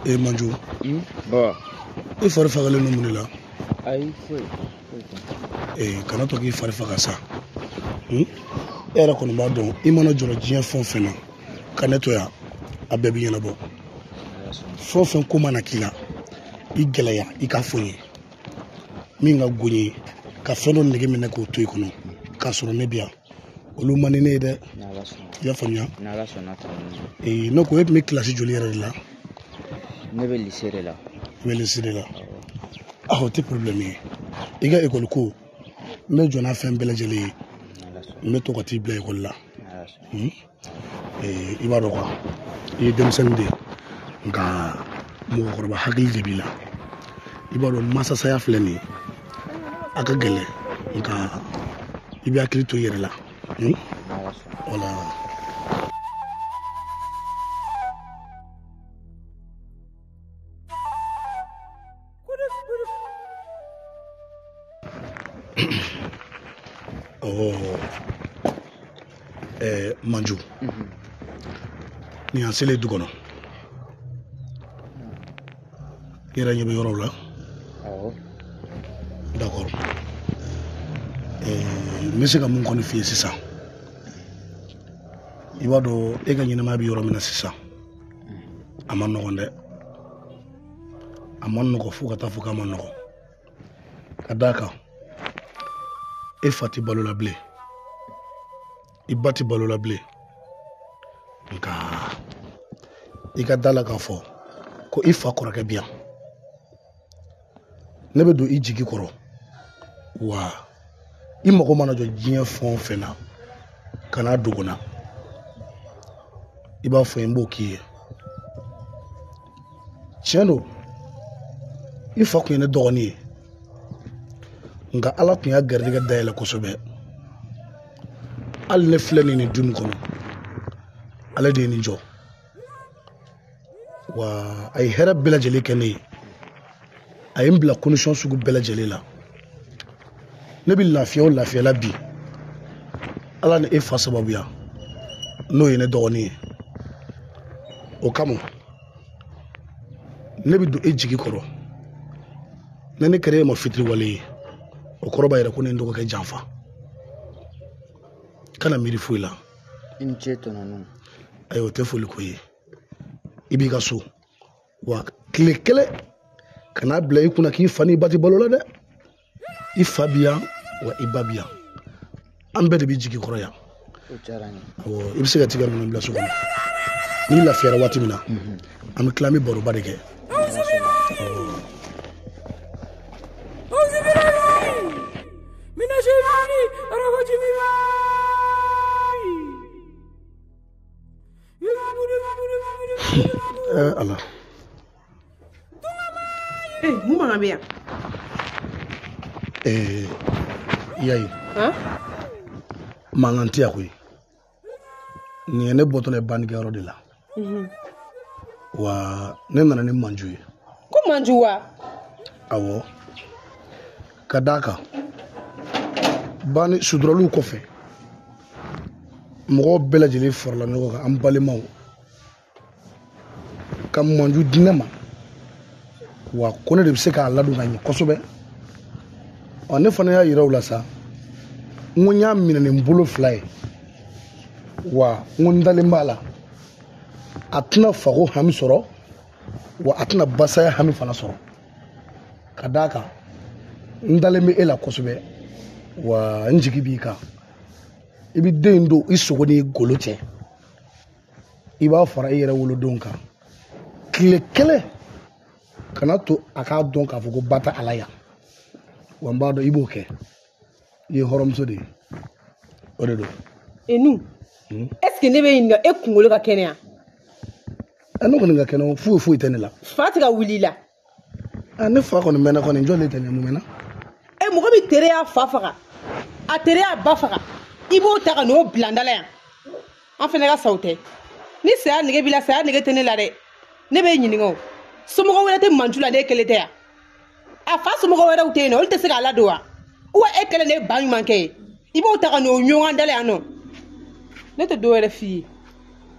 E Manju. Baba. I fari fagalen don mun de la? Ayi, foyi foyi tɛ. Ee, kana to k'i fari faga sa. E yɛrɛ kɔni b'a dɔn i mana jɔrɔ diɲɛ fɛn o fɛn na ka ne to yan a bɛɛ bɛ ɲɛnabɔ. Fɛn o fɛn ko mana k'i la i gɛlɛya i k'a fɔ n ye. Min ka go n ye ka fɛn dɔ nege minɛ k'o to i kɔnɔ k'a sɔrɔ ne bɛ yan olu man di ne ye dɛ. I y'a faamuya? N'Ala sɔnna tɔnɔ. Ee, ne ko e tun bɛ kilasi joli yɛrɛ de la? Ne bɛ lycée de la. I bɛ lycée de la. Ah, o tɛ problème ye. I ka école ko n bɛ jɔ n'a fɛn bɛɛ lajɛlen ye. N bɛ to ka t'i bila école la. I b'a dɔn quoi, i ye denmisɛnnin de ye nka mɔgɔkɔrɔba hakili de b'i la. I b'a dɔn masasaya filɛ nin ye a ka gɛlɛn nka i bɛ hakili to i yɛrɛ la. Voilà. Oh, Manju. Nin y'an selen du kɔnɔ. I yɛrɛ ɲɛ bɛ yɔrɔw la? Awɔ. D'accord. N bɛ se ka mun kɔni f'i ye sisan? I b'a dɔn e ka ɲɛnamaya bɛ yɔrɔ min na sisan. A ma nɔgɔn dɛ. A ma nɔgɔn fo ka taa fɔ k'a ma nɔgɔn. Ka d'a kan e fa tɛ balo la bilen. I ba tɛ balo la bilen. Nka i ka da la k'a fɔ ko i fa kɔrɔkɛ bɛ yan. Ne bɛ don i jigi kɔrɔ wa i mago mana jɔ diɲɛ fɛn o fɛn na kana dogo n na. I b'a fɔ n b'o k'i ye. Tiɲɛ don i fa tun ye ne dɔgɔnin ye nka Ala tun y'a garijɛgɛ dayɛlɛ kosɛbɛ. Hali ne filɛ nin du min kɔnɔ ale de ye nin jɔ wa a ye hɛrɛ bɛɛ lajɛlen kɛ ne ye. A ye n bila condition sugu bɛɛ lajɛlen la. Ne bɛ lafiya o lafiya la bi Ala ni e fa sababuya n'o ye ne dɔgɔnin ye. O kama ne bɛ don e jigi kɔrɔ. Ni ne kɛra e ma fitiriwale ye o kɔrɔ b'a yira ko ne ye n dɔgɔkɛ janfa. Kana miiri foyi la. I ni ce tɔnɔ. Ayi, o tɛ foli ko ye. I b'i ka so wa tile kelen kana bila i kunna k'i fa n'i ba tɛ balo la dɛ. I fa bi yan wa i ba bi yan. An bɛɛ de b'i jigi kɔrɔ yan. O diyara n ye. Awɔ, i bɛ se ka t'i ka minɛn bila so kɔnɔ. N'i lafiyara waati min na an bɛ tila an bɛ baroba de kɛ. Ala. Mun mankan bɛ yan? I y'a ye. Mankan tɛ yan koyi. Nin ye ne bɔtɔla ye bannikɛyɔrɔ de la. Wa ne nana ni Manju ye. Ko Manju wa? Awɔ. Ka d'a kan banni suturaliw kɔfɛ mɔgɔw bɛɛ lajɛlen farala ɲɔgɔn kan an balimaw ka Manju di ne ma wa ko ne de bɛ se k'a ladon ka ɲɛ kosɛbɛ. Ɔ ne fana y'a yira u la sa n ko n y'a minɛ ni n bolo fila ye wa n ko n dalen b'a la a tɛna fago hami sɔrɔ wa a tɛna basaya hami fana sɔrɔ. Ka d'a kan n dalen bɛ e la kosɛbɛ wa n jigi b'i kan. I bɛ den in don i sogo n'i golo cɛ. I b'a fara i yɛrɛ wolodenw kan. Tile kelen kana to a k'a dɔn k'a fɔ ko ba tɛ a la yan. Wa n b'a dɔn i b'o kɛ. I ye hɔrɔnmuso de ye. O de don. Enu, est-ce que ne bɛ ɲininka e kunkolo ka kɛnɛya? Ne kɔni ka kɛnɛ foyi foyi tɛ ne la. Fa tɛ ka wuli i la. Ne fa kɔni mɛnna kɔni n jɔlen tɛ nin ye mun mɛnna? Mɔgɔ min tere y'a fa faga a tere y'a ba faga i b'o ta ka n'o bila n da la yan. An fana ka sa o tɛ. Ni saya nege b'i la saya nege tɛ ne la dɛ. Ne b'e ɲininka o. Somɔgɔ wɛrɛ tɛ Manju la n'e kelen tɛ yan. A fa somɔgɔ wɛrɛw tɛ yen nɔ olu tɛ se k'a ladon wa? Wa e kelen de ye ba ɲumankɛ ye. I b'o ta ka n'o ɲɔgɔn da la yan nɔ. Ne tɛ dɔ wɛrɛ f'i ye.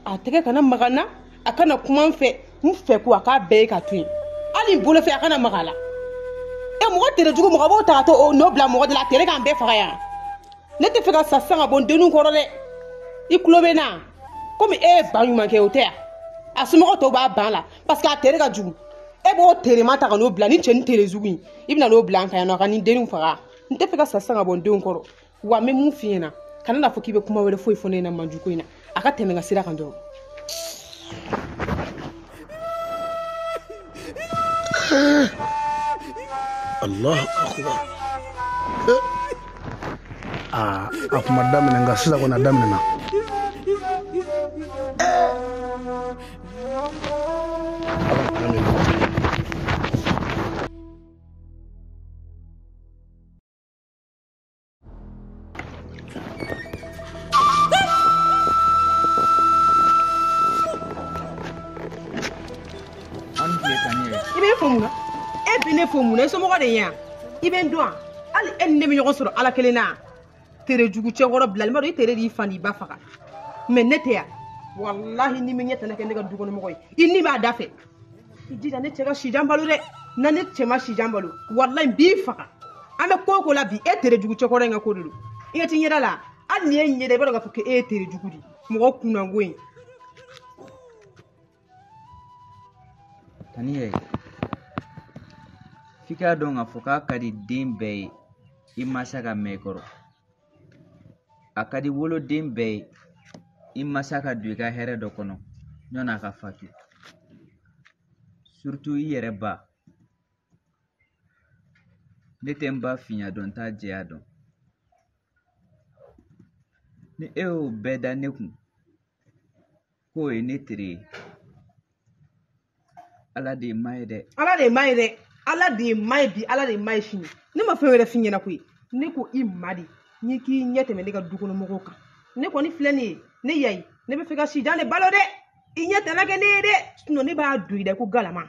A tɛgɛ kana maga n na a kana kuma n fɛ. N fɛ ko a k'a bɛɛ ye ka to yen. Hali n bolo fɛ a kana maga a la. E mɔgɔ tere jugu mɔgɔ b'o ta ka to o nɔ bila mɔgɔ de la a tere k'an bɛɛ faga yan. Ne tɛ fɛ ka sa sisan ka bɔ n denninw kɔrɔ dɛ. I tulo bɛ n na. Komi e ye ba ɲuman kɛ o tɛ yan. A somɔgɔw tɔw b'a ban la parce que a tere ka jugu. E b'o terema ta ka n'o bila ni cɛ ni tere jugu in i bɛna n'o bila an kan yan nɔ a ka nin denninw faga. N tɛ fɛ ka sa sisan ka bɔ n denw kɔrɔ. Wa n bɛ mun f'i ɲɛna kana n'a fɔ k'i bɛ kuma wɛrɛ foyi fɔ ne ɲɛna Manju ko in na. A ka tɛmɛ n ka sira kan dɔrɔn. Allahu akbar. Aa a kuma daminɛ nka sisan kɔni a daminɛna. Ala ka daminɛ. I bɛ ne fo mun na? E bɛ ne fo mun na? I somɔgɔ de ye yan. I bɛ n dɔn wa? Hali e ni ne bɛ ɲɔgɔn sɔrɔ Ala kelen na. Tere jugu cɛkɔrɔ bilali ma dɔn i tere de y'i fa n'i ba faga. Mɛ ne tɛ yan. Walahi ni min ɲɛ tɛna kɛ ne ka du kɔnɔ mɔgɔ ye. I ni b'a da fɛ. I jija ne cɛ ka sijan balo dɛ. Na ne cɛ ma sijan balo. Walahi n b'i faga. An bɛ ko o ko la bi e tere jugu cɛkɔrɔ in ka ko de don. I ka t'i ɲɛda la. Hali ni e ɲɛda i b'a dɔn k'a fɔ k'e ye tere jugu de ye. Mɔgɔ kunnango in. Tani ye f'i k'a dɔn k'a fɔ k'a ka di den bɛɛ ye i mansa ka mɛn i kɔrɔ. A ka di woloden bɛɛ ye i mansa ka don i ka hɛrɛ dɔ kɔnɔ yan'a ka fatu. Surtout i yɛrɛ ba. Ne tɛ n ba finya dɔn n t'a jɛya dɔn. Ni e y'o bɛɛ da ne kun k'o ye ne tere ye. Ala de ye maa ye dɛ. Ala de ye maa ye dɛ. Ala de ye maa ye bi, Ala de ye maa ye sini. Ne ma fɛn wɛrɛ f'i ɲɛna koyi. Ne ko i ma de n'i k'i ɲɛ tɛmɛ ne ka du kɔnɔ mɔgɔw kan. Ne kɔni filɛ nin ye, ne yayi, ne bɛ fɛ ka sijan de balo dɛ. I ɲɛ tɛmɛ kɛ ne ye dɛ. Sinon ne b'a don i da ko galama.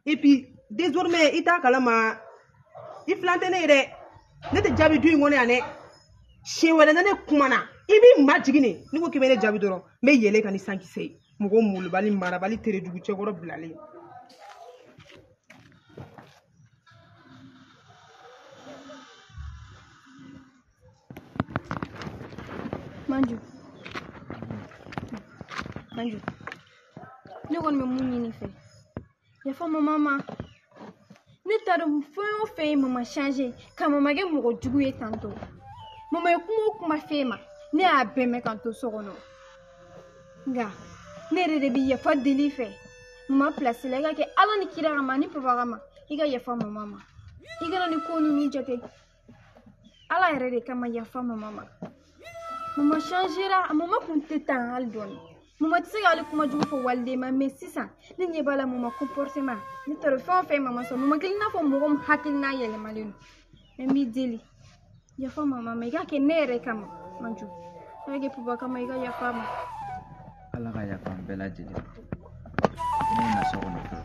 Et puis désormais i t'a kalama i filan tɛ ne ye dɛ. Ne tɛ jaabi du in kɔnɔ yan dɛ. Siɲɛ wɛrɛ na ne kumana i b'i majigin de. N'i ko k'i bɛ ne jaabi dɔrɔn n bɛ yɛlɛ ka ni sankisɛ ye. Mɔgɔ molobali marabali tere jugu cɛkɔrɔ bilalen. Manju. Manju. Ne kɔni bɛ mun ɲini fɛ? Yafa mama ma. Ne t'a dɔn fɛn o fɛn ye mama changer ka mama kɛ mɔgɔ jugu ye tantɔ. Mama ye kuma o kuma f'e ma, ne y'a bɛɛ mɛn k'an to so kɔnɔ. Nka ne yɛrɛ de bɛ yafa deli fɛ. Mama place la i ka kɛ Ala ni kira kama ani papa kama i ka yafa mama ma. I kana nin ko ninnu jate. Ala yɛrɛ de kama yafa mama ma. Mama changera, mama kun tɛ tan hali dɔɔni. Mama tɛ se k'ale kuma jugu fɔ waliden ma, mais sisan ne ɲɛ b'a la mama comportement. Ne t'a dɔn fɛn o fɛn mama sɔrɔ, mama kelen n'a fɔ mɔgɔ min hakilina yɛlɛmalen don. Mais n b'i deli, yafa mama ma, i k'a kɛ ne yɛrɛ kama, Manju. I k'a kɛ papa kama, i ka yafa ma. Ala ka yafa an bɛɛ lajɛlen ma. Ne na so kɔnɔ fɔlɔ.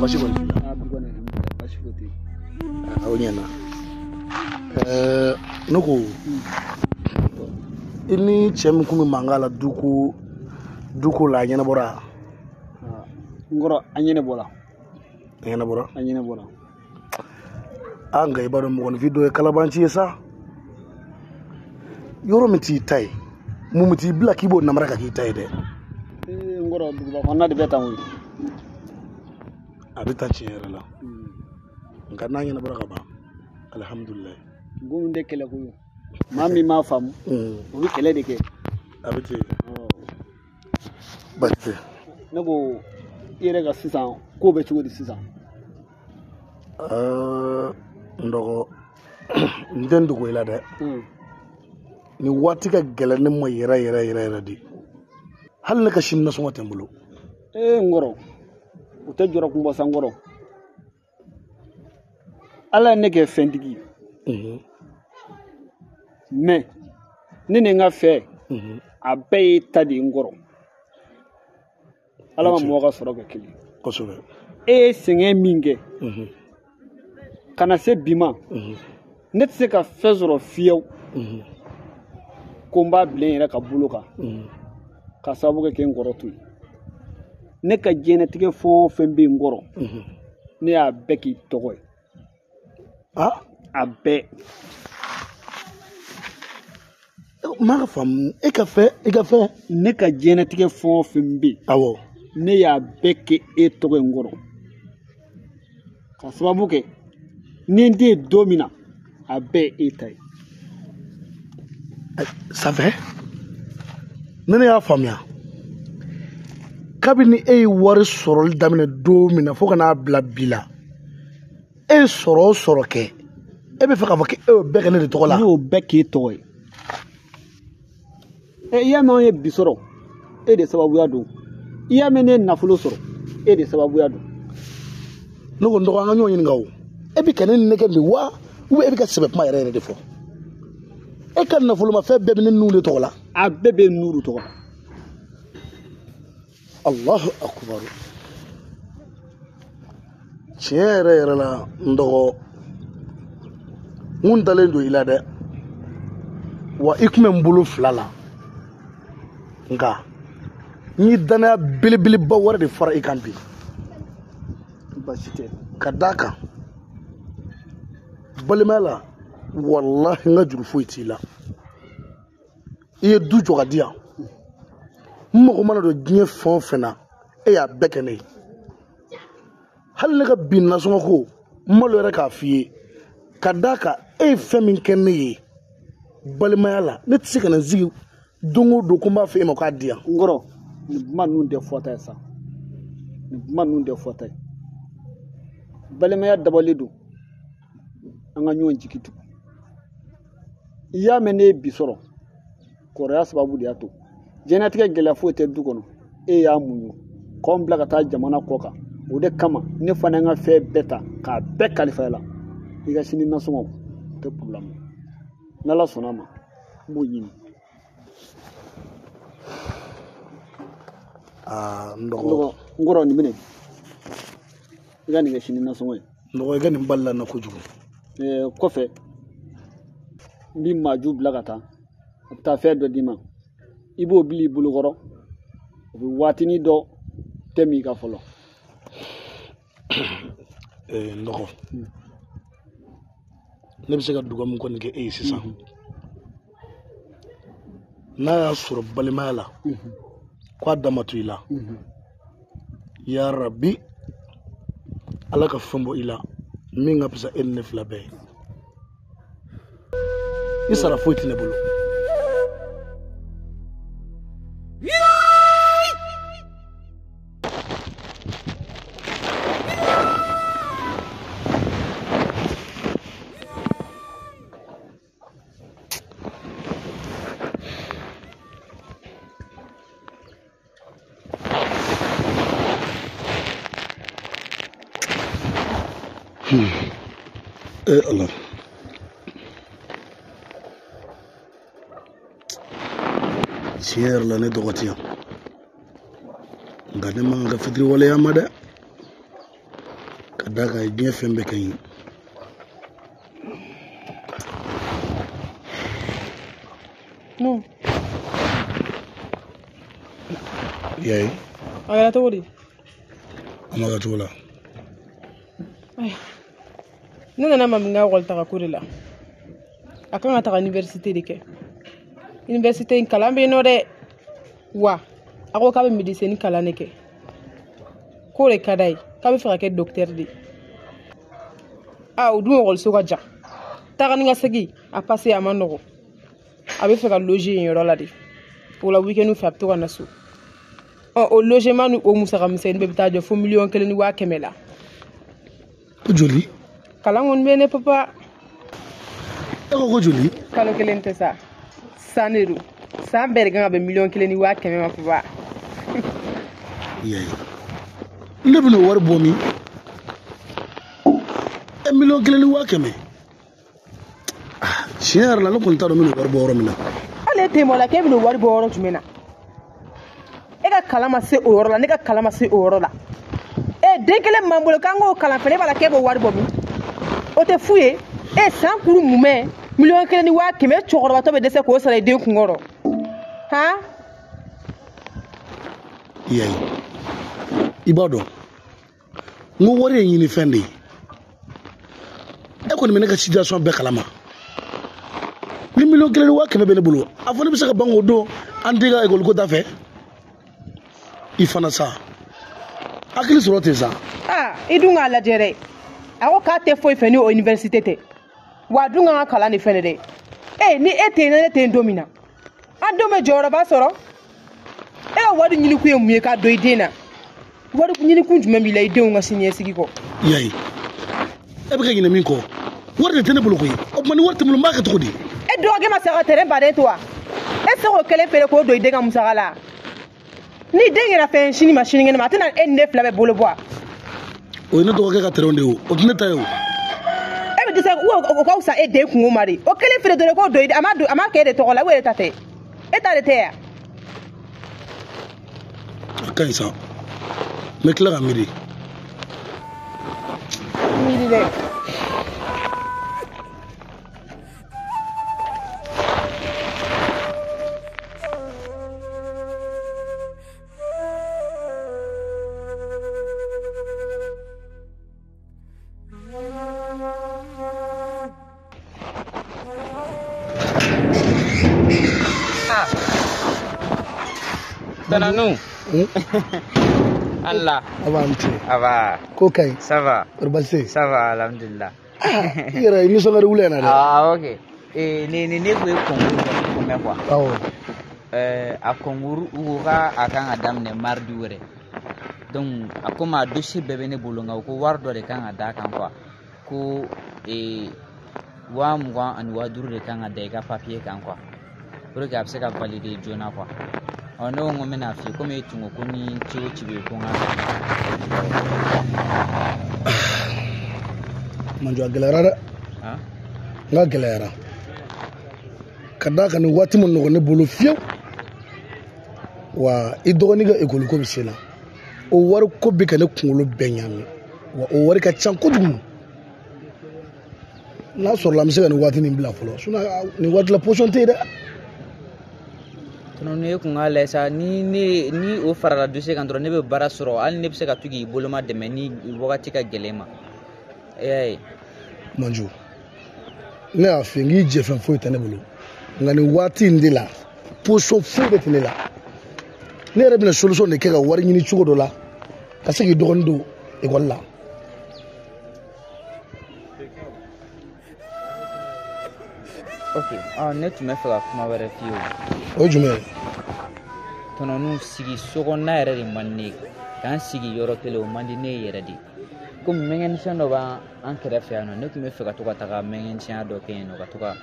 Basi kɔni t'i la. Basi foyi tɛ yen. O ɲɛna. Ne ko i ni cɛ min kun bɛ mankan la duko la a ɲɛnabɔra? N kɔrɔ a ɲɛnabɔra. A ɲɛnabɔra? A ɲɛnabɔra. A nka i b'a dɔn mɔgɔninfin dɔ ye kalabanci ye sa. Yɔrɔ min t'i ta ye, mun t'i bila k'i b'o namara ka k'i ta ye dɛ. N kɔrɔ duguba kɔnɔna de bɛ tan koyi. A bɛ taa tiɲɛ yɛrɛ la. Nka n'a ɲɛnabɔra ka ban, alihamudulilayi. Gun tɛ kɛlɛ ko ye. Maa min m'a faamu, o bɛ kɛlɛ de kɛ. A bɛ ten. Baasi tɛ. Ne ko i yɛrɛ ka sisan ko bɛ cogo di sisan? N dɔgɔ n tɛ n dogo i la dɛ. Nin waati ka gɛlɛn ne ma yɛrɛ yɛrɛ yɛrɛ yɛrɛ de. Hali ne ka sini nasɔngɔ tɛ n bolo. N kɔrɔ. O tɛ jɔrɔ kun bɔ sa n kɔrɔ. Ala ye ne kɛ fɛntigi ye. Mais ne ni n ka fɛ a bɛɛ ye ta de ye n kɔrɔ. Ala ma mɔgɔ ka sɔrɔ kɛ kelen. Kosɛbɛ. E ye sɛgɛn min kɛ ka na se bi ma, ne tɛ se ka fɛn sɔrɔ fiyewu ko n b'a bila n yɛrɛ ka bolo kan ka sababu kɛ n kɔrɔ to yen. Ne ka diɲɛlatigɛ fɛn o fɛn bɛ n kɔrɔ, ne y'a bɛɛ k'i tɔgɔ ye. A bɛɛ. Maa ka faamu, e ka fɛn. Ne ka diɲɛlatigɛ fɛn o fɛn bɛ yen. Awɔ. Ne y'a bɛɛ kɛ e tɔgɔ ye n kɔrɔ. Ka sababu kɛ ni n den don min na, a bɛɛ ye e ta ye. Sanfɛ, ne y'a faamuya. Kabini e ye wari sɔrɔli daminɛ don min na fo ka n'a bila bi la, e ye sɔrɔ o sɔrɔ kɛ, e bɛ fɛ k'a fɔ k'e y'o bɛɛ kɛ ne de tɔgɔ la. Ne y'o bɛɛ k'e tɔgɔ ye. I y'a mɛn anw ye bi sɔrɔ, e de sababuya don. I y'a mɛn ne ye nafolo sɔrɔ, e de sababuya don. Ne ko n dɔgɔ, an ka ɲɔgɔn ɲininka o. E bɛ ka ne nɛgɛ de wa, ou e bɛ ka sɛbɛ kuma yɛrɛ yɛrɛ de fɔ? E ka nafolomafɛn bɛɛ bɛ ne nun de tɔgɔ la. A bɛɛ bɛ Nuru tɔgɔ la. Allahu akbar. Tiɲɛ yɛrɛ yɛrɛ la n dɔgɔ, n kun dalen don i la dɛ. Wa i kun bɛ n bolo fila la. Nka n ye danaya belebeleba wɛrɛ de fara i kan bi. Baasi tɛ. Ka d'a kan balimaya la, walahi n ka juru foyi t'i la. I ye du jɔ ka di yan. N mago mana don diɲɛ fɛn o fɛn na, e y'a bɛɛ kɛ ne ye. Hali ne ka bi nasɔngɔ ko, n malo yɛrɛ k'a f'i ye. Ka d'a kan e ye fɛn min kɛ ne ye balimaya la, ne tɛ se ka na n sigi don o don ko n b'a fɔ e ma k'a di yan. N kɔrɔ, nin kuma ninnu tɛ fɔta ye sa. Nin kuma ninnu tɛ fɔta ye. Balimaya dabɔlen don an ka ɲɔgɔn jigi tugu. I y'a mɛn ne ye bi sɔrɔ, kɔrɔya sababu de y'a to. Diɲɛlatigɛ gɛlɛya foyi tɛ du kɔnɔ, e y'a muɲu k'anw bila ka taa jamana kɔ kan. O de kama ne fana ye n ka fɛn bɛɛ ta k'a bɛɛ kalifa i la. I ka sini nasɔngɔ o tɛ problème ye. N'Ala sɔnna a ma, n b'o ɲini. N dɔgɔ. N kɔrɔ nin minɛ. I ka nin kɛ sini nasɔngɔ ye. N dɔgɔ, i ka nin balila n na kojugu. Kɔfɛ n bɛ Maju bila ka taa, a bɛ taa fɛn dɔ d'i ma. I b'o bila i bolokɔrɔ, o bɛ waatinin dɔ tɛmɛ i kan fɔlɔ. N dɔgɔ, ne bɛ se ka dugawu min kɔni kɛ e ye sisan, n'a y'a sɔrɔ balimaya la k'a da ma to i la, ya Rabi, Ala ka fɛn bɔ i la min ka fisa e ni ne fila bɛɛ ye. I sara foyi tɛ ne bolo. Allah. Tiɲɛ yɛrɛ la ne dɔgɔ tɛ yan, nka ne man kan ka fitiriwaleya ma dɛ, ka d'a kan diɲɛ fɛn bɛɛ ka ɲi. Non. I y'a ye? A kɛra cogo di? A ma kɛ cogo la. Ne nana Mami ka ekɔli taga ko de la. A kan ka taga université de kɛ. Université in kalan bɛ yen nɔ dɛ. Wa a ko k'a bɛ médecine kalan de kɛ. K'o de ka d'a ye, k'a bɛ fɛ ka kɛ docteur de ye. A o dun ekɔliso ka jan. Taga ni ka segin a passé a ma nɔgɔn. A bɛ fɛ ka loger yen yɔrɔ la de. O la week-end fɛ a bɛ to ka na so. Ɔ o logement ni o musaka misɛnnin bɛɛ bɛ taa jɔ fo 1,1 miliyɔn la. Ko joli? Kalan kɔni bɛ ne papa. E ko ko joli? Kalo kelen tɛ sa. San de don. San bɛɛ de kan ka bɛn 1,1 miliyɔn ma papa. I y'a ye. Ne bɛna o wari bɔ min? 1,1 miliyɔn. Tiɲɛ yɛrɛ la ne kɔni t'a dɔn n bɛna o wari bɔ yɔrɔ min na. Hali e tɛ mɔ la k'e bɛna o wari bɔ yɔrɔ jumɛn na? E ka kalan ma se o yɔrɔ la, ne ka kalan ma se o yɔrɔ la. E den kelen m'an bolo k'an k'o kalan fɛnɛ, e b'a la k'e b'o wari bɔ min? O tɛ fu ye. E san kuru mumɛ 1,100,000 cɛkɔrɔbatɔ bɛ dɛsɛ k'o sara i den kunkɔrɔ. Han? I y'a ye, i b'a dɔn n ko wari ye ɲinifɛn de ye. E kɔni bɛ ne ka situation bɛɛ kalama. Ni 1,100,000 bɛ ne bolo, a fɔ ne bɛ se ka ban k'o don an den ka ekɔli ko da fɛ? I fana sa, hakili sɔrɔ ten sa. Aa, i dun k'a lajɛ dɛ. A ko k'a tɛ foyi fɛ ni o université tɛ. Wa a dun kan ka kalan de fɛnɛ dɛ. E ni e tɛ yen, ne tɛ yen don min na, an denw bɛ jɔyɔrɔba sɔrɔ. E ka wari ɲinikun ye mun ye k'a don i den na? Wari ɲinikun jumɛn b'i la i denw ka siniɲɛsigi kɔ? I y'a ye, e bɛ ka ɲinɛ min kɔ, wari de tɛ ne bolo koyi. O tuma ni wari tɛ n bolo, n b'a kɛ cogo di? E dɔgɔkɛ ma se ka terrain baden to wa? E tɛ se k'o kelen feere k'o don i den ka musaka la? Ni den kɛra fɛn sini ma sinikɛnɛ ma, a tɛna e ni ne fila bɛɛ bolo bɔ wa? O ye ne dɔgɔkɛ ka terrain de ye o, o tɛ ne ta ye o. E bɛ dɛsɛ o ka fisa e den kungo ma de. O kelen feere dɔrɔn k'o don i den, a ma kɛ e de tɔgɔ la, o yɛrɛ ta tɛ. E ta de tɛ yan. A ka ɲi sa, n bɛ tila ka miiri. Miiri dɛ. Tananu. Allah. Aba nti. Aba. Ko kai. Ça va. Kɔri Ça va, alhamdulillah. I yɛrɛ i nisɔn ka di wula in na dɛ. Ah, ok. Eh, ne ko ye concours dɔ ko mɛn quoi. Awɔ. A concours u ko k'a kan ka daminɛ mardi wɛrɛ. Donc a komi a dossier bɛɛ bɛ ne bolo, nka u ko wari dɔ de kan ka d'a kan quoi. Ko 20,000 ani 5,000 de kan ka da i ka papier kan quoi. Pour que a bɛ se ka valider joona quoi. Ɔ ne ko n ko n bɛna f'i ye komi e tun ko ko ni ci o ci bɛ yen ko n ka Manjo, a gɛlɛyara dɛ. N ka gɛlɛyara ka d'a kan nin waati ma nɔgɔn ne bolo fiyewu. Wa i dɔgɔnin ka ekɔli ko bɛ sen na, o wari ko bɛ ka ne kunkolo bɛɛ ɲagami, wa o wari ka ca kojugu. N'a sɔrɔla an bɛ se ka nin waati nin bila fɔlɔ, sinon nin waati la position tɛ yen dɛ. Tɔnɔ e kun k'a lajɛ sa, ni ne ni o farala dossier kan dɔrɔn ne bɛ baara sɔrɔ, hali ne bɛ se ka to k'i boloma dɛmɛ ni wagati ka gɛlɛn ma. E y'a ye. Manjo, ne y'a f'i ye n k'i jɛfɛn foyi tɛ ne bolo, nka nin waati in de la position foyi de tɛ ne la. Ne yɛrɛ bɛna solution de kɛ ka wari ɲini cogo dɔ la ka se k'i dɔgɔnin don ekɔli la. Ok, ne tun bɛ fɛ ka kuma wɛrɛ f'i ye o. O ye jumɛn ye? Tɔnɔninw sigi so kɔnɔna yɛrɛ de man di ne ye. K'an sigi yɔrɔ kelen o man di ne ye yɛrɛ de. Komi mécanicien dɔ b'an kɛrɛfɛ yan nɔ, ne tun bɛ fɛ ka to ka taga mécanicien dɔ kɛ yen nɔ, ka to ka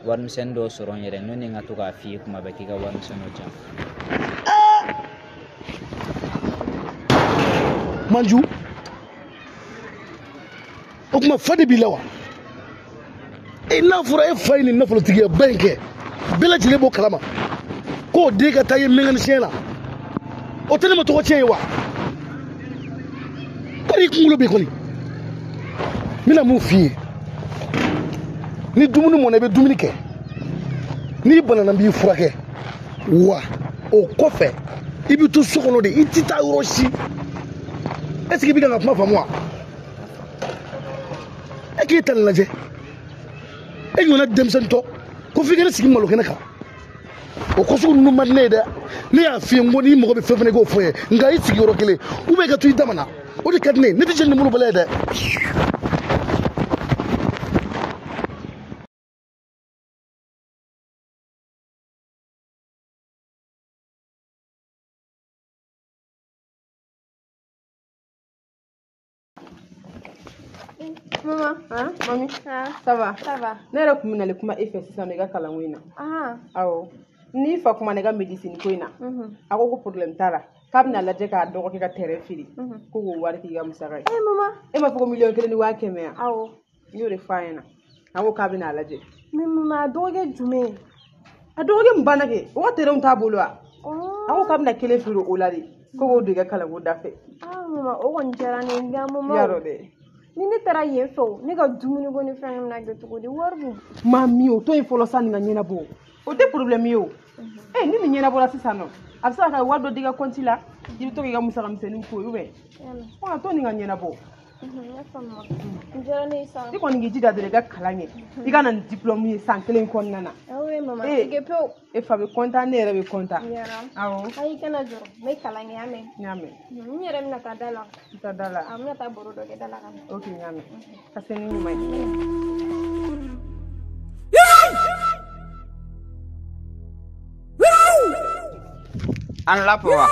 warimisɛnnin dɔw sɔrɔ n yɛrɛ, n'o ni n ka to k'a f'i ye kuma bɛɛ k'i ka warimisɛn dɔ di yan. Manju, o tuma fa de b'i la wa? E n'a fɔra e fa ye nin nafolotigi ba in kɛ, bɛɛ lajɛlen b'o kalama k'o den ka taa ye mécanicien la, o tɛ ne ma tɔgɔ tiɲɛ ye wa? Kɔni i kunkolo bɛ kɔni. N bɛna mun f'i ye, ni dumuni mɔna i bɛ dumuni kɛ, n'i banana n b'i furakɛ, wa o kɔfɛ i bɛ to so kɔnɔ de, i tɛ taa yɔrɔ si. Est ce que i bɛ ka n ka kuma faamu wa? E k'e ta nin lajɛ, e ɲɔgɔnna denmisɛnnin tɔ ko f'i ka ne sigi malo kɛnɛ kan, o ko sugu ninnu man di ne ye dɛ. Ne y'a f'i ye n ko n'i mago bɛ fɛn fɛn na i k'o fɔ n ye, nka i sigi yɔrɔ kelen ou bien i ka to i dama na, o de ka di ne ye. Ne tɛ jɛn ni molobaliya ye dɛ. Maman, hein, mami, ça va? Ça va. Ne yɛrɛ kun bɛ nale kuma e fɛ sisan i ka kalanko in na. Awɔ. N'i fa kuma ne ka médecine ko in na, a ko ko problème t'a la, k'a bɛna lajɛ k'a dɔgɔkɛ ka terrain feere, ko k'o wari k'i ka musaka ye. Eh maman. E m'a fɔ ko 1,100,000 yan? Awɔ. N y'o de f'a ɲɛna. A ko k'a bɛna lajɛ. Mais maman, a dɔgɔkɛ jumɛn? A dɔgɔkɛ mun banna kɛ? O ka terrain t'a bolo wa? A ko k'a bɛna kelen feere o la de. Ko k'o don i ka kalanko da fɛ. Ah mama, o kɔni diyara ne ye, nka mama. Y'a dɔn dɛ. Ni ne taara yen fɛ o, ne ka dumuni ko ni fɛn ninnu bɛna kɛ cogo di? Wari dun. Mami, o to yen fɔlɔ sa, nin ka ɲɛnabɔ. O tɛ problème ye o. Ni nin ɲɛnabɔra sisan nɔ, a bɛ se ka wari dɔ di i ka compte la, i bɛ to k'i ka musaka misɛnninw ko, ou bien. A to nin ka ɲɛnabɔ. N y'a faamu. N diyara ne ye sa. I kɔni k'i jija dɔrɔn i ka kalan kɛ. I ka na ni diplôme ye san kelen kɔnɔna na. Awɔ mama, tigɛ pewu. E fa bɛ content, ne yɛrɛ bɛ content. Awɔ. Ayi, kana jɔrɔ, n bɛ kalan kɛ, y'a mɛn. N y'a mɛn. N yɛrɛ bɛna taa da la. I taa da la. N bɛna taa baro dɔ kɛ da la ka na. Ok, n y'a mɛn. Ka se ni ɲuman ye. An la papa.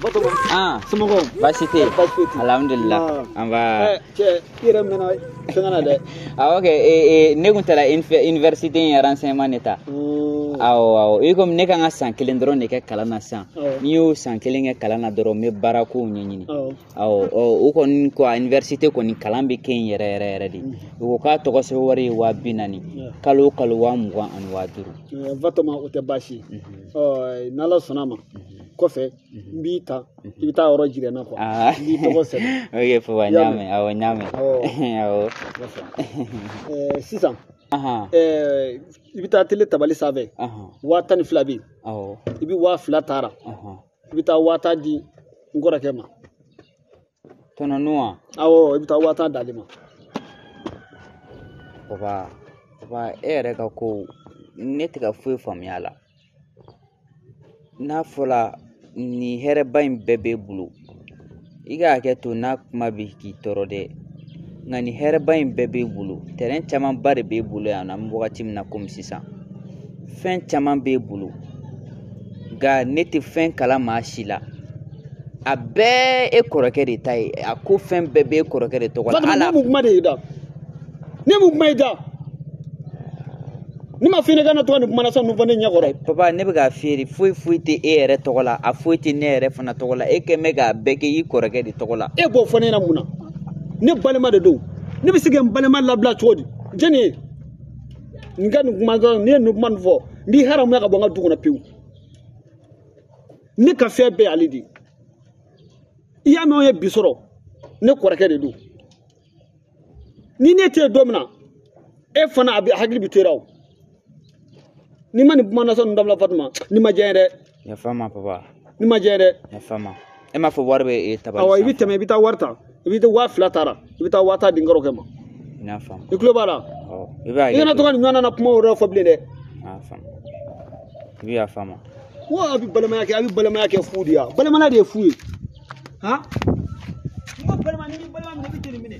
Batoma. Ah, somɔgɔw? Baasi tɛ yen. Baasi foyi tɛ yen. Alhamdulillah. An ba. Cɛ, i yɛrɛ mɛnna fɛngɛ na dɛ. Awɔ kɛ, ne kun taara université in renseignement de ta. Awɔ awɔ, i komi ne kan ka san kelen dɔrɔn de kɛ kalan na sisan. N'i y'o san kelen kɛ kalan na dɔrɔn, n bɛ baara kow ɲɛɲini. Awɔ, o kɔni ko a université kɔni kalan bɛ kɛ yen yɛrɛ yɛrɛ yɛrɛ de. U ko k'a tɔgɔ sɛbɛn wari ye 40,000. Kalo o kalo 20 ani 50. Batoma, o tɛ baasi ye. N'Ala sɔnna a ma, kɔfɛ n b'i ta, i bɛ taa yɔrɔ jira n na quoi. N b'i tɔgɔ sɛbɛn. Ok papa, n y'a mɛn. Awɔ, n y'a mɛn. Awɔ. Sisan, i bɛ taa tele tabali sanfɛ. 12,000 bɛ yen. I bɛ 2,000 taara. I bɛ taa 10,000 di n kɔrɔkɛ ma. Tɔnɔ wa? Awɔ, i bɛ taa 10,000 d'ale ma. Papa, papa, e yɛrɛ ka ko ne tɛ ka foyi faamuya a la. N'a fɔra nin hɛrɛba in bɛɛ b'e bolo, i ka hakɛ to n'a kuma bɛ k'i tɔɔrɔ dɛ, nka nin hɛrɛba in bɛɛ b'e bolo, terrain camanba de b'e bolo yan nɔ, an bɛ wagati min na komi sisan, fɛn caman b'e bolo, nka ne tɛ fɛn kala maa si la, a bɛɛ e kɔrɔkɛ de ta ye, a ko fɛn bɛɛ b'e kɔrɔkɛ de tɔgɔ la. Ne mun kuma de y'i da? Ne mun kuma y'i da? Ni ma f'i ɲɛna kana to ka nin kuma lasa ninnu fɔ ne ɲɛ kɔrɔ. Papa, ne bɛ k'a f'i ye, foyi foyi tɛ e yɛrɛ tɔgɔ la, a foyi tɛ ne yɛrɛ fana tɔgɔ la, e kɛn bɛ k'a bɛɛ kɛ i kɔrɔkɛ de tɔgɔ la. E b'o fɔ ne ɲɛna mun na? Ne balima de don. Ne bɛ se ka n balima labila cogo di? Jɛnni ye? Nin ka nin kuma dɔrɔn, n'i ye nin kuma nin fɔ, n b'i haramuya ka bɔ n ka du kɔnɔ pewu. Ne ka fɛn bɛɛ y'ale de ye. I y'a mɛn anw ye bi sɔrɔ, ne kɔrɔkɛ de don. Ni ne tɛ yen don min na, e fana a bɛ hakili bɛ to i la o. Ni ma nin kuma nasɔn ninnu dabila Fatuma, ni ma diya n ye dɛ. Yafa n ma papa. Ni ma diya n ye dɛ. Yafa n ma. E m'a fɔ wari bɛ e tabali sanfɛ. Awɔ, i bɛ tɛmɛ, i bɛ taa wari ta. I bɛ taa 2,000 ta la, i bɛ taa 10,000 di n kɔrɔkɛ ma. N y'a faamu. I tulo b'a la? Awɔ. I b'a I kana to ka nin ɲɔgɔnna kuma wɛrɛ fɔ bilen dɛ. N y'a faamu. I bɛ yafa n ma. Ko a bɛ balimaya kɛ, a bɛ balimaya kɛ fu de ye. Balimaya de ye fu ye. Han? N ko balima, n'i b'i balima minɛ, i bɛ joli minɛ.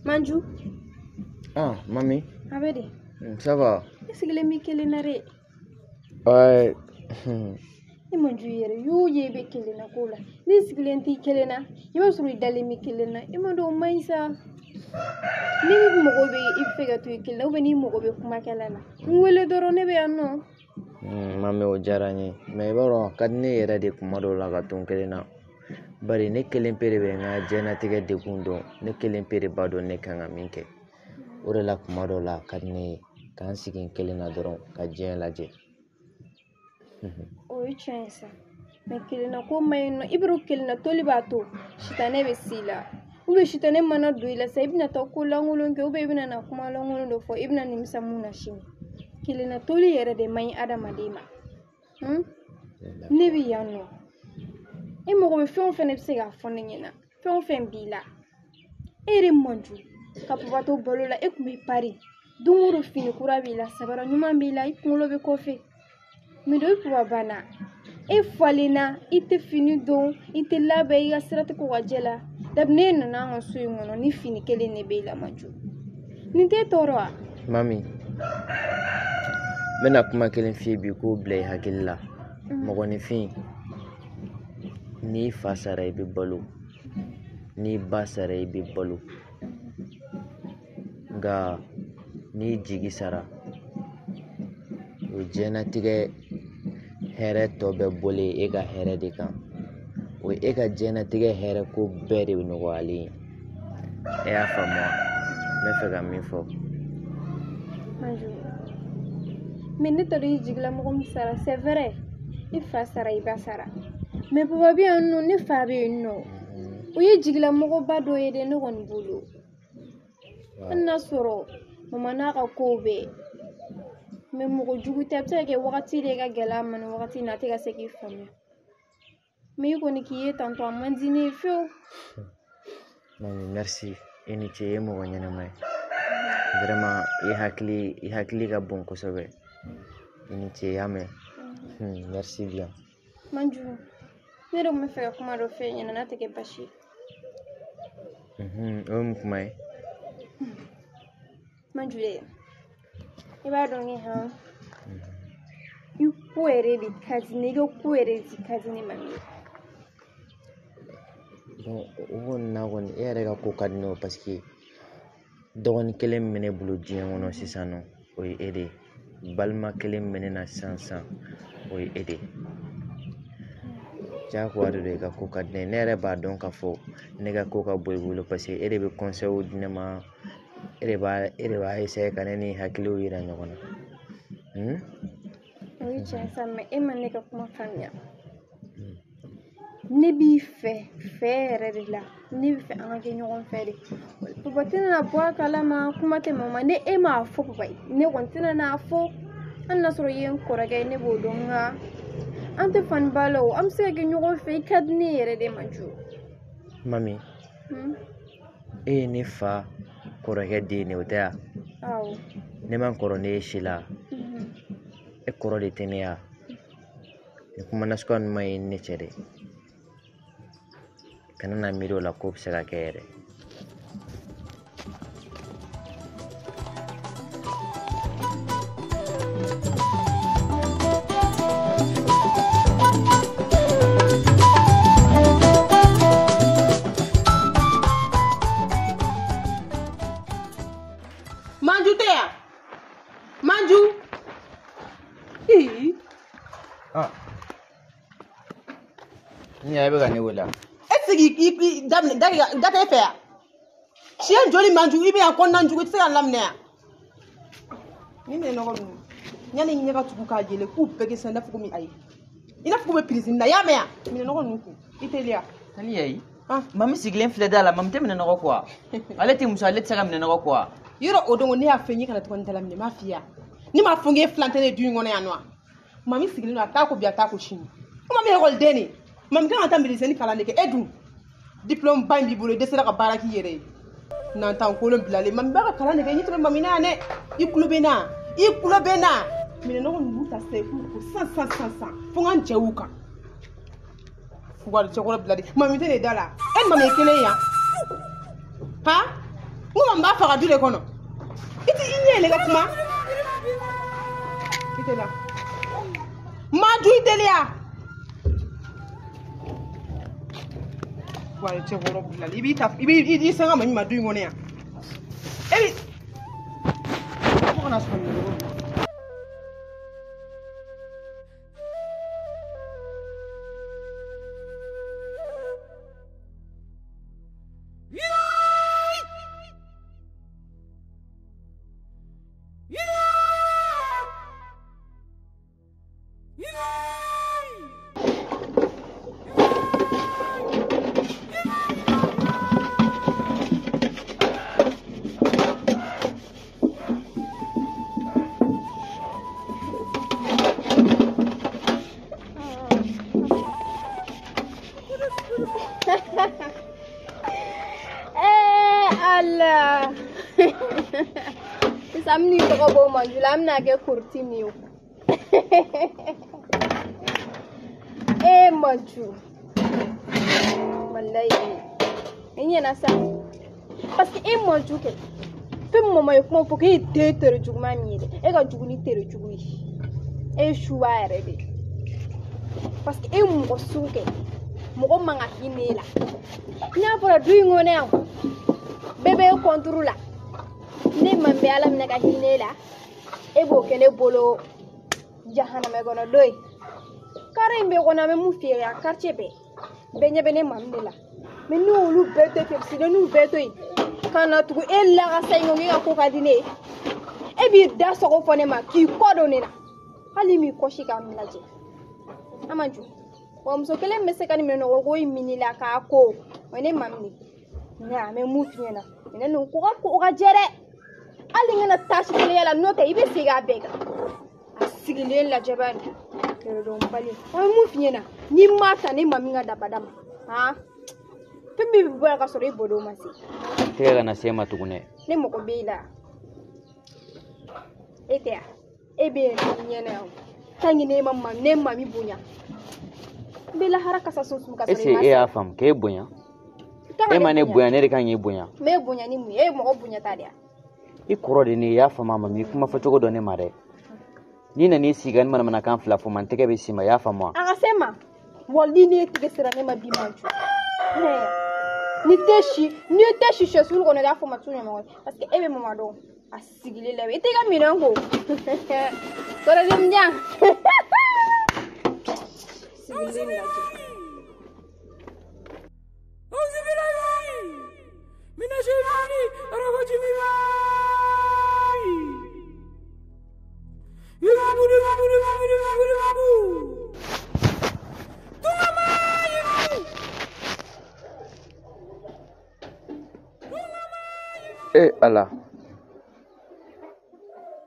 Manju. Ah, mami. A bɛ di? Ça va. I sigilen b'i kelen na dɛ. Ouais. Ni Manju yɛrɛ y'o ye i bɛ kelen na ko la. N'i sigilen t'i kelen na, i b'a sɔrɔ i dalen b'i kelen na. I ma dɔn o man ɲi sa. Ni mɔgɔ bɛ i fɛ ka to i kelen na, ou bien n'i mago bɛ kumakɛla la, n wele dɔrɔn, ne bɛ yan nɔ. Mami, o diyara n ye. Mais i b'a dɔn, a ka di ne yɛrɛ de kuma dɔw la ka to n kelen na. Bari ne kelen pe de bɛ n ka diɲɛlatigɛ degun dɔn, ne kelen pe de b'a dɔn ne kan ka min kɛ. O de la kuma dɔw la a ka di ne ye k'an sigi n kelen na dɔrɔn ka diɲɛ lajɛ. O ye tiɲɛ ye sa, mais kelenna ko man ɲi nɔ. I b'a dɔn kelenna toli b'a to sitanɛ bɛ s'i la, ou bien sitanɛ mana don i la sa, i bɛna taa ko lankolon kɛ, ou bien i bɛna na kuma lankolon dɔ fɔ, i bɛna nimisa mun na sini. Kelenna toli yɛrɛ de man ɲi adamaden ma. Ne bɛ yan nɔ, e mago bɛ fɛn o fɛn na, i bɛ se k'a fɔ ne ɲɛna. Fɛn o fɛn b'i la, e yɛrɛ man jugu ka papa to balo la, e tun bɛ pari don o don, fini kura b'i la, sabara ɲuman b'i la, i kunkolo bɛ kɔfɛ. Mais depuis papa banna, e falenna, i tɛ fini don, i tɛ labɛn, i ka sira tɛ ko ka jɛ la. Dabi ne nana an ka so in kɔnɔ, ni fini kelen de b'e la, Manju. Nin t'e tɔɔrɔ wa? Mami, n bɛna kuma kelen f'i ye bi k'o bila i hakili la. Mɔgɔninfin, n'i fa sara i bɛ balo, n'i ba sara i bɛ balo, nka n'i jigi sara, o ye diɲɛlatigɛ Hɛrɛ tɔ bɛɛ bɔlen e ka hɛrɛ de kan. O ye e ka diɲɛlatigɛ hɛrɛ ko bɛɛ de nɔgɔyalen ye. E y'a faamu wa? N bɛ fɛ ka min fɔ. Manju, mais ne t'a dɔn i jigila mɔgɔ min sara, c'est vrai. I fa sara, i ba sara. Mais papa bɛ yan nɔ, ne fa bɛ yen nɔ. O ye jigilamɔgɔba dɔ ye dɛ ne kɔni bolo. Hali n'a sɔrɔ mama n'a ka kow bɛɛ. Mais mɔgɔ jugu tɛ, a bɛ se ka kɛ wagati de ka gɛlɛn a ma nin wagati in na, a tɛ ka se k'i faamuya. Mais i kɔni k'i ye tantɔ a man di ne ye fiyewu. Mami, merci. I ni ce, i ye mɔgɔ ɲɛnama ye. Vraiment, i hakili ka bon kosɛbɛ. I ni ce, i y'a mɛn. Merci bien. Manju, ne yɛrɛ tun bɛ fɛ ka kuma dɔ f'e ɲɛna n'a tɛ kɛ baasi ye. O ye mun kuma ye? Manju dɛ, i b'a dɔn kɛ han, i ko yɛrɛ de ka di ne, i ka ko yɛrɛ de ka di ne ma min ye. Bon, o kɔni na kɔni, e yɛrɛ ka ko ka di ne ye parce que dɔgɔnin kelen min bɛ ne bolo diɲɛ kɔnɔ sisan nɔ, o ye e de ye. Balima kelen min bɛ ne na sisan sisan, o ye e de ye. Diyagoya de don i ka ko ka di ne ye. Ne yɛrɛ b'a dɔn k'a fɔ ne ka ko ka bon i bolo parce que e de bɛ conseil di ne ma, e de b'a essayer ka ne ni hakiliw yira ɲɔgɔn na. O ye tiɲɛ sa, mais e ma ne ka kuma faamuya. Ne b'i fɛ fɛ yɛrɛ de la, ne bɛ fɛ an ka kɛ ɲɔgɔn fɛ de. Papa tɛna na bɔ a kalama, kuma tɛ mama, ne e m'a fɔ papa ye, ne kɔni tɛna n'a fɔ. Hali n'a sɔrɔ i ye n kɔrɔkɛ ye, ne b'o dɔn, nka an tɛ fani ba la o, an bɛ se ka kɛ ɲɔgɔn fɛ, i ka di ne yɛrɛ de Manju. Mami, e ye ne fa kɔrɔkɛ den de ye, o tɛ wa? Awɔ. Ne man kɔrɔ ne ye si la. E kɔrɔ de tɛ ne ya. Ni kuma nasuguya ninnu ma ye ne cɛ dɛ. Kana na miiri o la k'o bɛ se ka kɛ yɛrɛ. Manju tɛ yan? Manju. Ii. Ah. Ni y'a ye, e bɛ ka ne wele wa? E tɛ se k'i daminɛ da tɛ e fɛ yan. Siɲɛ joli Manju, i bɛ yan kɔnɔna jugu, i tɛ se ka n laminɛ yan. Ni minɛ nɔgɔ ninnu, yanni i ɲɛ ka tugu k'a yɛlɛ k'u bɛɛ kɛ sisan i n'a fɔ komi ayi. I n'a fɔ k'u bɛ pirisini na, i y'a mɛn yan? Minɛ nɔgɔ ninnu kun, i teliya. Tani yayi. Mami sigilen filɛ da la, mami tɛ minɛ nɔgɔ ko wa? Ale tɛ muso, ale tɛ se ka minɛ nɔgɔ ko wa? Yɔrɔ o don ne y'a fɛ n ye kana to ka n da laminɛ, n m'a f'i ye wa? Ne m'a fɔ n k'e filan tɛ ne du in kɔnɔ yan nɔ wa? Mami sigilen don, a t'a ko bi, a t'a ko sini. Ko mami ye ekɔliden de ye. Mami kan ka taa médecine kalan de kɛ, e dun diplôme ba in b'i bolo, i dɛsɛra ka baara k'i yɛrɛ ye. Nantan kolon bilalen, mami b'a ka kalan de kɛ, i ɲɛ tɛ mami na yan dɛ. I kulo bɛ n na, i kulo bɛ n na. Minɛ nɔgɔ ninnu ta sisan i k'u ko san san san san fo n ka n cɛ y'u kan. Fugari cɛkɔrɔ bilalen, mami tɛ ne da la. E ni mami ye kelen ye yan? Han? N ko mami b'a faga du de kɔnɔ. I ti i ɲɛ yɛlɛ ka kuma. I teliya. Maju, i teliya. Fugari cɛkɔrɔ bilalen, i b'i ta, i b'i sanga mami ma du in kɔnɔ yan. E bi fo kana sɔn nin yɔrɔ ma. Allah. Sisan an bɛn'i tɔgɔ bɔ Manju la, an bɛna kɛ kuriti min ye o. Eh Manju. Walayi. I ɲɛna sa. Parce que e Manju kɛ. Fɛn min mama ye kuma fɔ k'e ye den tere juguman min ye dɛ, e ka jugu ni tere jugu ye. E ye suba yɛrɛ de ye. Parce que e ye mɔgɔ sugu kɛ. Mɔgɔ man ka hinɛ e la. N'a fɔra du in kɔnɔ yan, bɛɛ bɛ kɔnturu la. Ne ma bɛ Ala minɛ ka hinɛ e la, e b'o kɛ ne bolo jahanamɛ kɔnɔ don ye. Kare in bɛ kɔnɔ an bɛ mun f'i ye yan quartier bɛɛ bɛɛ ɲɛ bɛ ne mami de la mais n'olu bɛɛ to yen Pepsi n'u bɛɛ to yen ka na tugu e lagasa in ko k'e ka ko ka di ne ye e b'i da sɔgɔ fɔ ne ma k'i kɔ don ne la hali m'i kɔsi k'a lajɛ a ma jɔ wa muso kelen bɛ se ka nin minɛnɔgɔ ko in min la k'a ko o ye ne mami de ye nka an bɛ mun f'i ɲɛna minɛn ninnu ko ka ko ka jɛ dɛ hali n kana taasi kelen la n'o tɛ i bɛ segin a bɛɛ kan a sigilen lajɛ bani yɛrɛdɔnbali an bɛ mun f'i ɲɛna n'i m'a ta ne mami ka dabada ma han fɛn min bɛ bɔ yan ka sɔrɔ i bɔdon ma se tɛgɛ kana se e ma tugun dɛ ne mago b'e la e tɛ yan e bɛ yan ne ɲɛna yan tant que ne ma ne mami bonya n bɛ lahara kasa sunsun ka sɔrɔ i ma e y'a faamu k'e bonya e ma ne bonya ne de kan k'e bonya n b'e bonya ni mun ye e ye mɔgɔ bonya ta de ya i kɔrɔ de ne i y'a faamu a ma i kuma fɔcogo dɔn ne ma dɛ n'i nan'i sigi ka ni manamanakan fila fɔ ma n tɛgɛ bɛ s'i ma i y'a faamu wa a ka se ma wali ne tigɛ sera ne ma bi ma jɔ ni tɛ si n'i tɛ si sɛsulu kɔnɔ i k'a fɔ ma tu ɲɔgɔn parce que e bɛ mama dɔn a sigilen la i t'i ka minɛn ko kɔrɔden jan sigilen lajɛ. E Ala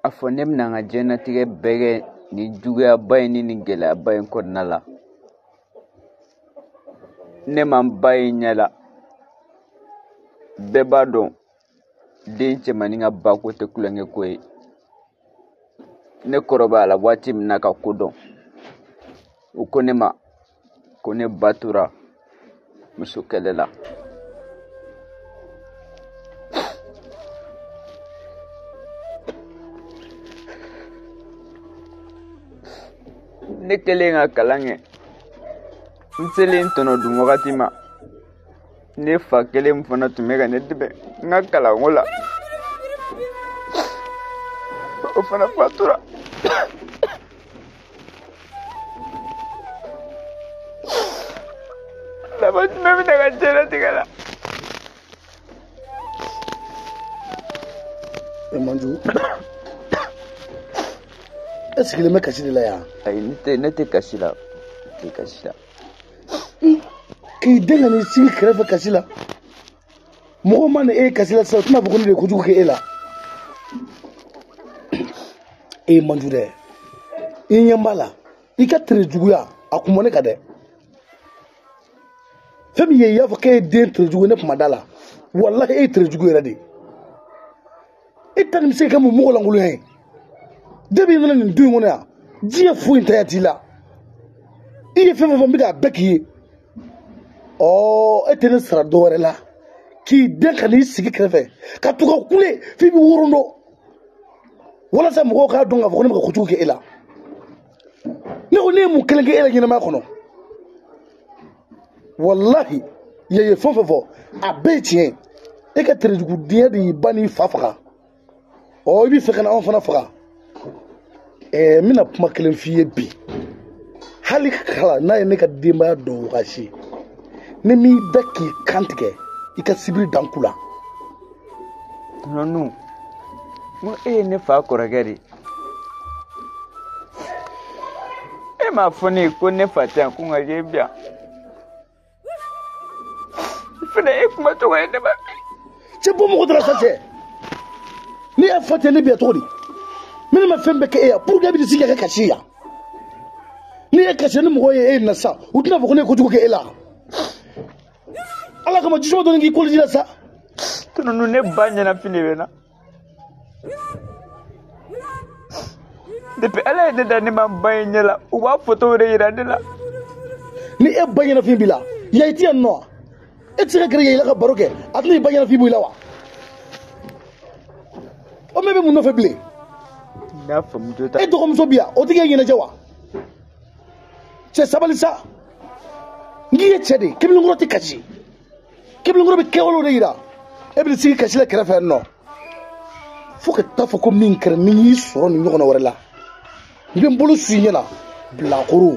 a fɔ ne bɛna n ka diɲɛlatigɛ bɛɛ kɛ nin juguyaba in ni nin gɛlɛyaba in kɔnɔna la ne ma n ba ye ɲɛ la bɛɛ b'a dɔn den cɛmannin ka bako tɛ tulonkɛ ko ye ne kɔrɔbaya la waati min na ka ko dɔn u ko ne ma ko ne ba tora muso kɛlɛ la ne kɛlen ka kalan kɛ n selen tɔnɔ dun wagati ma ne fa kelen fana tun bɛ ka ne dɛmɛ n ka kalanko la o fana fatura laban jumɛn bɛ ne ka diɲɛlatigɛ la. E Manju e sigilen bɛ kasi de la yan. Ayi ne tɛ kasi la ne tɛ kasi la. K'i den ka n'i sigi kɛrɛfɛ kasi la mɔgɔ ma na e kasi la sisan u tɛna fɔ ko ne de ye kojugu kɛ e la. E Manju dɛ i ɲɛ b'a la i ka tere juguya a kun bɔ ne kan dɛ fɛn min ye i y'a fɔ k'e ye den tere jugu ye ne kuma da la walahi e ye tere jugu yɛrɛ de e ta nin bɛ se ka kɛ mun mɔgɔ lankolonya ye depuis i nana nin du in kɔnɔ yan diɲɛ foyi ntanya t'i la i ye fɛn fɛn fɔ n bɛ k'a bɛɛ k'i ye ɔ e tɛ ne sara dɔ wɛrɛ la k'i den ka n'i sigi kɛrɛfɛ ka to ka kule f'i bɛ worondo walasa mɔgɔw k'a dɔn k'a fɔ ko ne bɛ ka kojugu kɛ e la ne ko ne ye mun kelen kɛ e la ɲɛnamaya kɔnɔ walahi i ye fɛn fɛn fɔ a bɛɛ ye tiɲɛ ye e ka terejugudenya de y'i ba n'i fa faga ɔ i b'i fɛ ka na anw fana faga n bɛna kuma kelen f'i ye bi hali kala n'a ye ne ka denbaya dɔn wagasi ne m'i da k'i kan tigɛ i ka sibiri dan ku la. Nɔnɔ n ko e ye ne fa kɔrɔkɛ de ye e m'a fɔ ne ye ko ne fa tɛ yan ko nka k'e bi yan fɛnɛ e kuma cogo ye ne ma bi. Cɛ bɔ mɔgɔ dara sa cɛ n'i y'a fa tɛ ne bi yan cogo di ne ma fɛn bɛɛ kɛ e ya pour que e bɛ sigi ka kɛ kasi yan n'i ye kasi ni mɔgɔ ye e na sa u tɛna fɔ ko ne ye kojugu kɛ e la ala kama jisuma dɔɔni k'i koloji la sa. Tunu ne ba ɲɛnafin de bɛ na depuis ala ye ne da ne ma ba ye ɲɛ la u b'a foto de yira ne la. Ni e ba ɲɛnafin b'i la ya i ti yan nɔ e tɛ se ka gɛrɛ yɛlɛ ka baro kɛ a tɛna i ba ɲɛnafin b'i la wa o mɛ bɛ mun nɔfɛ bilen. N'a faamu jo ta. E dɔgɔmuso bi yan o tɛ k'e ɲɛnajɛ wa cɛ sabali sa n k'i ye cɛ de ye kebelenkɔrɔ tɛ kasi kebelenkɔrɔ bɛ kɛwalew de yira e bɛ sigi kasi la kɛrɛfɛ yan nɔ fo ka taa fɔ ko min kɛra ni y'i sɔrɔ nin ɲɔgɔnna wɛrɛ la n bɛ n bolo su i ɲɛ na bilakoro.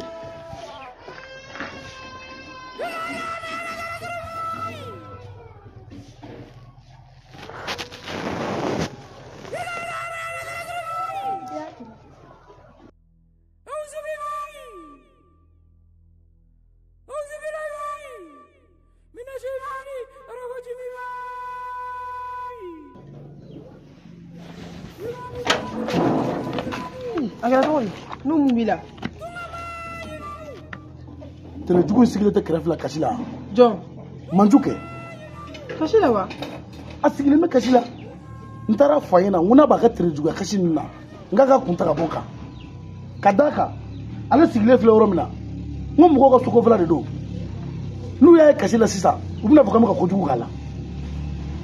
kɛra cogo di? N'u mun b'i la? Tere jugu in sigilen tɛ kɛrɛfɛ la kasi la. Jɔn? Manju kɛ. Kasi la wa? A sigilen bɛ kasi la. N taara f'a ɲɛna n ko n'a b'a ka tere juguya kasi ninnu na n k'a ka kun ta ka bɔ n kan. Ka d'a kan ale sigilen filɛ yɔrɔ min na n ko mɔgɔw ka sokɔfɛla de don. N'u y'a ye kasi la sisan u bɛna fɔ k'an bɛ ka kojugu k'a la.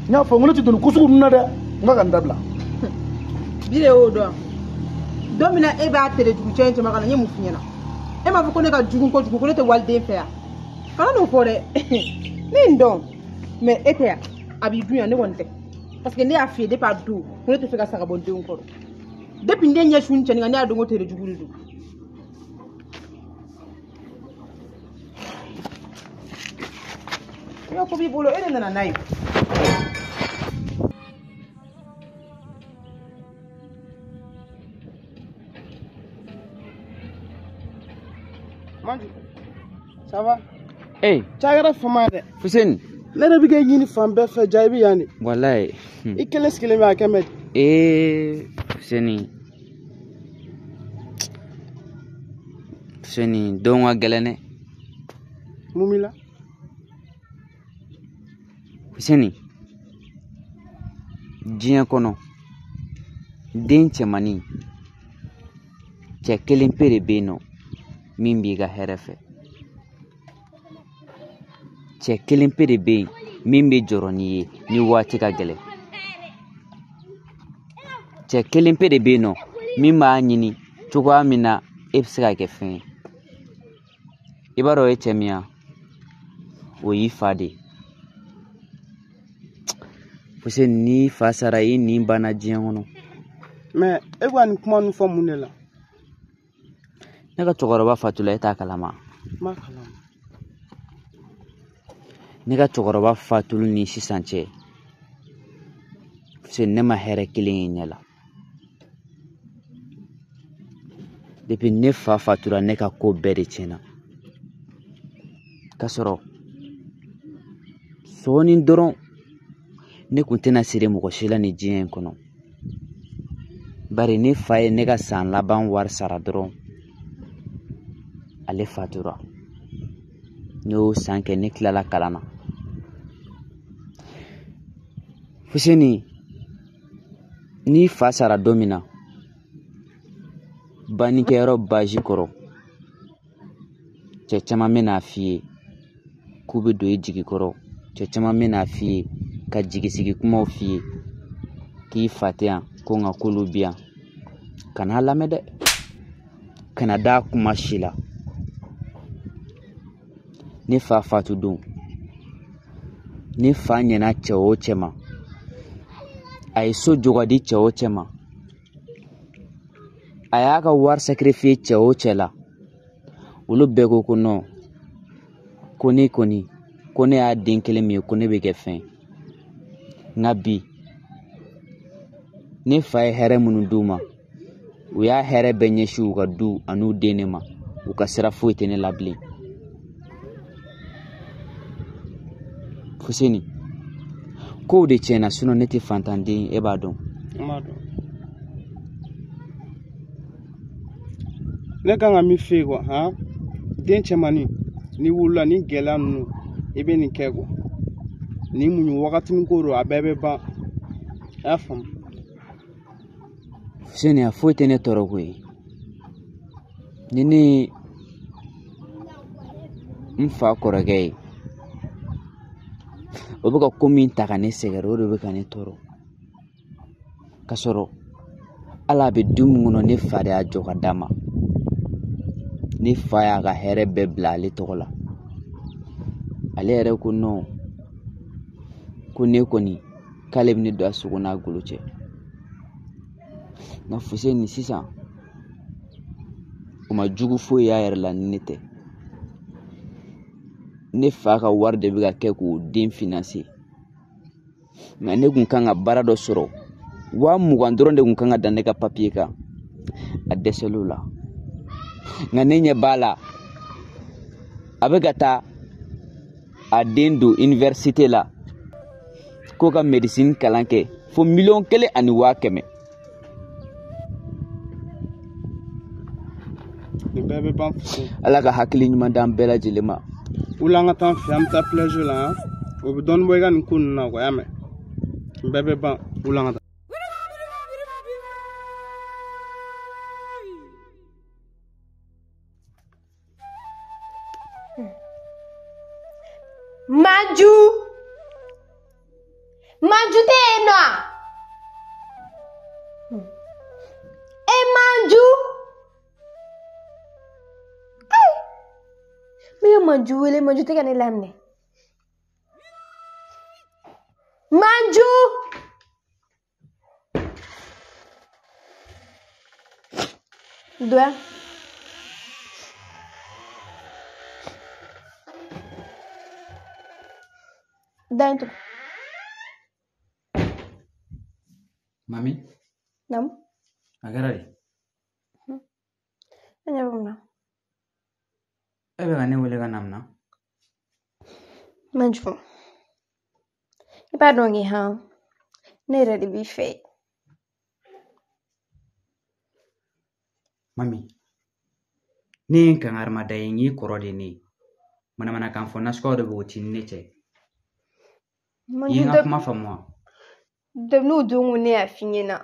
N y'a fɔ n ko ne tɛ don nin ko sugu ninnu na dɛ, n k'a ka nin dabila. Bi de y'o dɔn. Don min na e b'a tere jugu cɛ in cɛma ka na n ye mun f'i ɲɛna? E m'a fɔ ko ne ka jugu kojugu ko ne tɛ waliden fɛ yan. Kana n'o fɔ dɛ. Ne ye nin dɔn mais e tɛ yan. A b'i dun yan ne kɔni tɛ. Parce que ne y'a f'i ye depuis a don ko ne tɛ fɛ ka saga bɔ n denw kɔrɔ. Depuis n den ɲɛ su ni cɛnin kan ne y'a dɔn ko tere jugu de don. I ka ko b'i bolo e de nana n'a ye. Manju, ça va? Hey. Cakɛda fama dɛ. Fuseni. Ne yɛrɛ bɛ k'e ɲini fan bɛɛ fɛ ja i bɛ yan de. Walayi. I kelen sigilen bɛ a kɛ mɛ. Ee Fuseni. Fuseni don ka gɛlɛn dɛ. Mun b'i la? Fuseni. Diɲɛ kɔnɔ den cɛmannin cɛ kelen pe de bɛ yen nɔ min b'i ka hɛrɛ fɛ. Cɛ kelen pe de bɛ yen min bɛ jɔrɔ n'i ye ni waati ka gɛlɛn. Cɛ kelen pe de bɛ yen nɔ min b'a ɲini cogoya min na e bɛ se ka kɛ fɛn ye. I b'a dɔn o ye cɛ min ye o y'i fa de ye. Fuseni n'i fa sara i nin banna diɲɛ kɔnɔ. Mais e bɛ ka nin kuma ninnu fɔ mun de la? Ne ka cɛkɔrɔba fatula e t'a kalama. N m'a kalama. Ne ka cɛkɔrɔba fatuli ni sisan cɛ Fuseni ne ma hɛrɛ kelen ye ɲɛ la. Depuis ne fa fatura ne ka ko bɛɛ de tiɲɛna. K'a sɔrɔ sɔɔni dɔrɔn ne kun tɛna siri mɔgɔ si la nin diɲɛ in kɔnɔ. Bari ne fa ye ne ka san laban wari sara dɔrɔn ale fatura. Ne y'o san kɛ ne tilala kalan na. Fuseni n'i fa sara don min na bannikɛyɔrɔ baasi kɔrɔ cɛ caman bɛn'a f'i ye k'u bɛ don i jigi kɔrɔ. Cɛ caman bɛn'a f'i ye ka jigisigi kumaw f'i ye k'i fa tɛ yan ko nka k'olu bɛ yan. Kan'a lamɛn dɛ. Kana d'a kuma si la. Ne fa fatu don ne fa ɲɛna cɛ o cɛ ma a ye so jɔ ka di cɛ o cɛ ma a y'a ka wari sacrifier cɛ o cɛ la olu bɛɛ ko ko non ko ne kɔni ko ne y'a den kelen min ye ko ne bɛ kɛ fɛn ye. Nka bi ne fa ye hɛrɛ minnu d'u ma u y'a hɛrɛ bɛɛ ɲɛsin u ka du an'u den ne ma u ka sira foyi tɛ ne la bilen. Fuseni kow de tiɲɛna sinɔn ne tɛ fantanden ye e b'a dɔn. N b'a dɔn. Ne kan ka min f'e ye quoi han den cɛmannin n'i wulila ni gɛlɛya ninnu i bɛ nin kɛ quoi nin muɲu wagatinin ko don a bɛɛ bɛ ban i y'a faamu. Fuseni a foyi tɛ ne tɔɔrɔ koyi. Ni ne n fa kɔrɔkɛ ye o bɛ ka ko min ta ka ne sɛgɛrɛ o de bɛ ka ne tɔɔrɔ. K'a sɔrɔ hali a bɛ du min kɔnɔ ne fa de y'a jɔ ka d'a ma. Ne fa y'a ka hɛrɛ bɛɛ bila ale tɔgɔ la. Ale yɛrɛ ko non ko ne kɔni k'ale bɛ ne don a sogo n'a golo cɛ. Nka Fuseni sisan o ma jugu foyi y'a yɛrɛ la ni ne tɛ. Ne fa ka wari de bɛ ka kɛ k'o den financer. Nka ne kun kan ka baara dɔ sɔrɔ 20,000 dɔrɔn de kun kan ka da ne ka papiye kan. A dɛsɛl'o la. Nka ne ɲɛ b'a la a bɛ ka taa a den don université la k'o ka médecine kalan kɛ fo 1,1 million. Nin bɛɛ bɛ ban Fuseni. Ala ka hakili ɲuman d'an bɛɛ lajɛlen ma. Wuli an ka taa an fɛ, an bɛ taa plage la han. O bɛ dɔɔnin bɔ i ka nin ko ninnu na quoi, i y'a mɛn. Nin bɛɛ bɛ ban, wuli an ka taa. Manju! Manju tɛ yen nɔ wa? E Manju! N bɛ Manju wele, Manju tɛ ka ne laminɛ. Manju! Don yan. Da in tugun. Mami? Naamu. A kɛra di? E ɲɛ bɛ mun na? E bɛ ka ne wele ka na mun na? Manju, i b'a dɔn kɛ han, ne yɛrɛ de b'i fɛ. Mami, ne ye n kangarimada ye, n y'i kɔrɔ de ne ye. Manamanakan fɔ nasuguya dɔ bɛ o t'i ni ne cɛ. I ye n ka kuma faamu wa? Depuis o don ko ne y'a f'i ɲɛna. N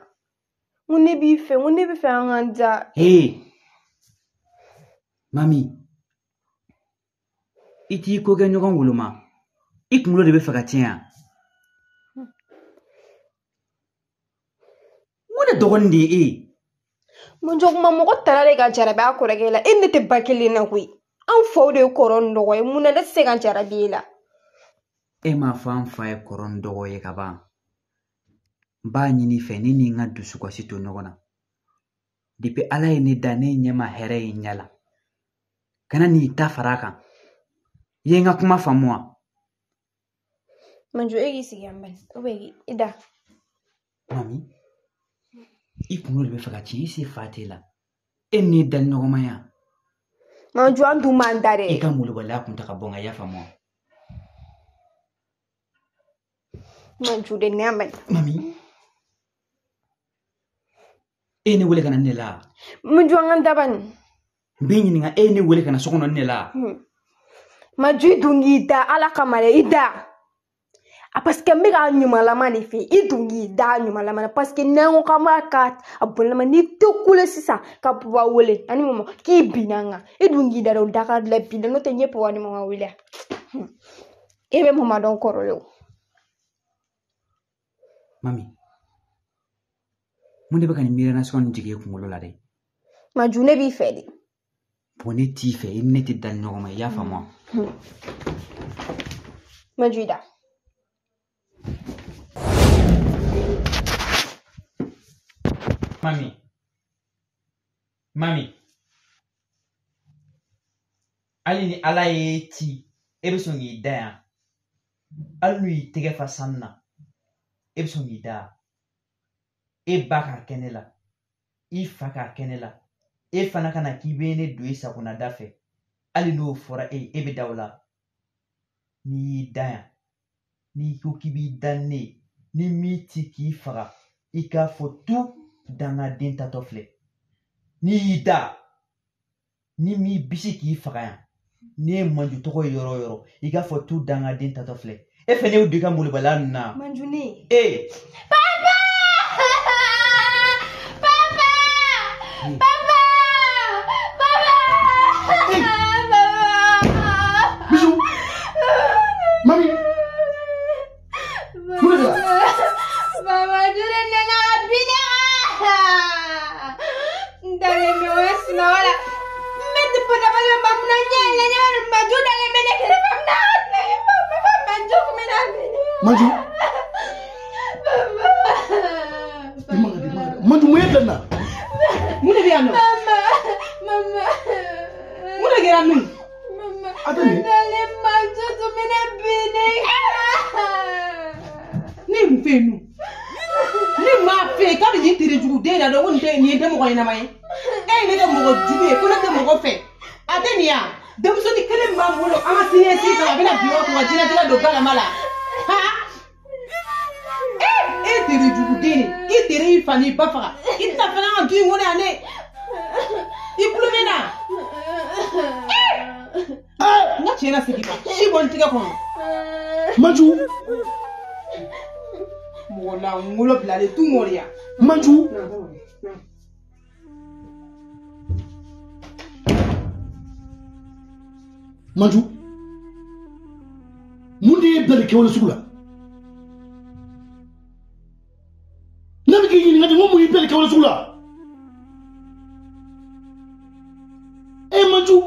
ko ne b'i fɛ, n ko ne bɛ fɛ an k'an ja. Hee! Mami, i t'i ko kɛ ɲɔgɔn woloma. I kunkolo de bɛ fɛ ka tiɲɛ yan. N ko ne dɔgɔnin de ye e ye. Manju, kuma mɔgɔ tara de ka jarabi a kɔrɔkɛ la. E ni ne tɛ ba kelen na koyi. An faw de ye kɔrɔ ni dɔgɔ ye. Mun na ne tɛ se ka jarabi e la? E m'a fɔ an fa ye kɔrɔ ni dɔgɔ ye ka ban. N b'a ɲini i fɛ ne ni n ka dusukasi to ɲɔgɔn na. Depuis Ala ye ne da ne ɲɛ ma hɛrɛ ye n ɲɛ la. Kana n'i ta fara a kan. I ye n ka kuma faamu wa? Manju, e k'i sigi yan bani. Ou bien i da. Mami, i kunkolo de bɛ fɛ ka tiɲɛ, i se fa t'e la. E ni ne dali ɲɔgɔn ma yan. Manju, an dun b'an da dɛ. I ka molobaliya kun ta ka bɔ n kan, i y'a faamu wa? Manju de ne y'a mɛn. Mami, e ye ne wele ka na ne la. Manju, an ka dabani. N b'i ɲininka, e ye ne wele ka na so kɔnɔ ne la. Manju, i dun k'i da Ala kama dɛ, i da. A parce que n bɛ k'a ɲumanlama de fɛ, i dun k'i da ɲumanlama na parce que n'an ko k'an b'a k'a a bonyalama, n'i tɛ kule sisan ka Papa wele ani mama k'i binna n kan, i dun k'i da dɛ, o da ka di la bi dɛ, n'o tɛ n ye Papa ni mama wele. E bɛ mama dɔn kɔrɔlen o. Mami, mun de bɛ ka nin miiri nasɔngɔ nin jigin e kunkolo la dɛ? Manju, ne b'i fɛ de. Bon, ne t'i fɛ, i ni ne tɛ dali ɲɔgɔn ma, i y'a faamu wa? Manju, i da. Mami, mami, hali ni Ala y'e ci, e bɛ sɔn k'i da yan. Hali n'u y'i tɛgɛ fa sanu na, e bɛ sɔn k'i da. E ba k'a kɛ ne la, i fa k'a kɛ ne la, e fana ka na k'i bɛ ne don i sagonada fɛ. Hali n'o fɔra e ye, e bɛ da o la. N'i y'i da yan, n'i ko k'i b'i da ne ye, ni min ti k'i faga, i k'a fɔ tu dangaden tatɔ filɛ. N'i y'i da, ni m'i bisi k'i faga yan, n'i ye Manju tɔgɔ ye yɔrɔ o yɔrɔ, i k'a fɔ tu dangaden tatɔ filɛ. E fɛnɛ y'o don i ka molobaliya ninnu na. Manju, ne. Ee. Papa! Papa! Papa! Papa! Papa! Bijou! Mami! Mun de kɛra? Papa, jure nana ka bin ne kan. N dalen bɛ o ye sunɔgɔ la. N bɛ dabali bɛ ban mun na, n ɲɛ yɛlɛ ɲɛ bɛ Manju dalen bɛ ne kɛrɛfɛ mun na. Papa, Manju kun bɛ na bin ne kan. Manju! Papa! I man ka di, i man ka di. Manju, mun ye bila nin na? Mun de bɛ yan nɔ? Mama! Mama! Mun de kɛra nun? Mama! A tɛ nin. N dalen Manju tun bɛ na bin ne kan. Ne ye mun fɛ yen nɔ? Ne m'a fɛ yen k'a bɛ nin tere jugu den na dɔn ko nin tɛ nin ye tɛ mɔgɔ ɲɛnama ye. E ye ne kɛ mɔgɔ jugu ye ko ne tɛ mɔgɔ fɛ. A tɛ nin ya? Denmisɛnnin kelen min b'an bolo an ka siniɲɛsigi kama a bɛna bin o kun ka diɲɛlatigɛ don galama la. Han? E tere jugu den de, i tere y'i fa n'i ba faga. I tɛna fɛn an ka du in kɔnɔ yan dɛ. I kulo bɛ na. tiɲɛ na segin ma. Si bɔ n tigɛ kɔnɔ. Manju. Mɔgɔ la n wolo bilalen tu mɔriya. Manju. Manju. Mun de y'e bila nin kɛwale sugu la? Ne bɛ k'i ɲininka de, n ko mun y'i bila nin kɛwale sugu la? E Manju,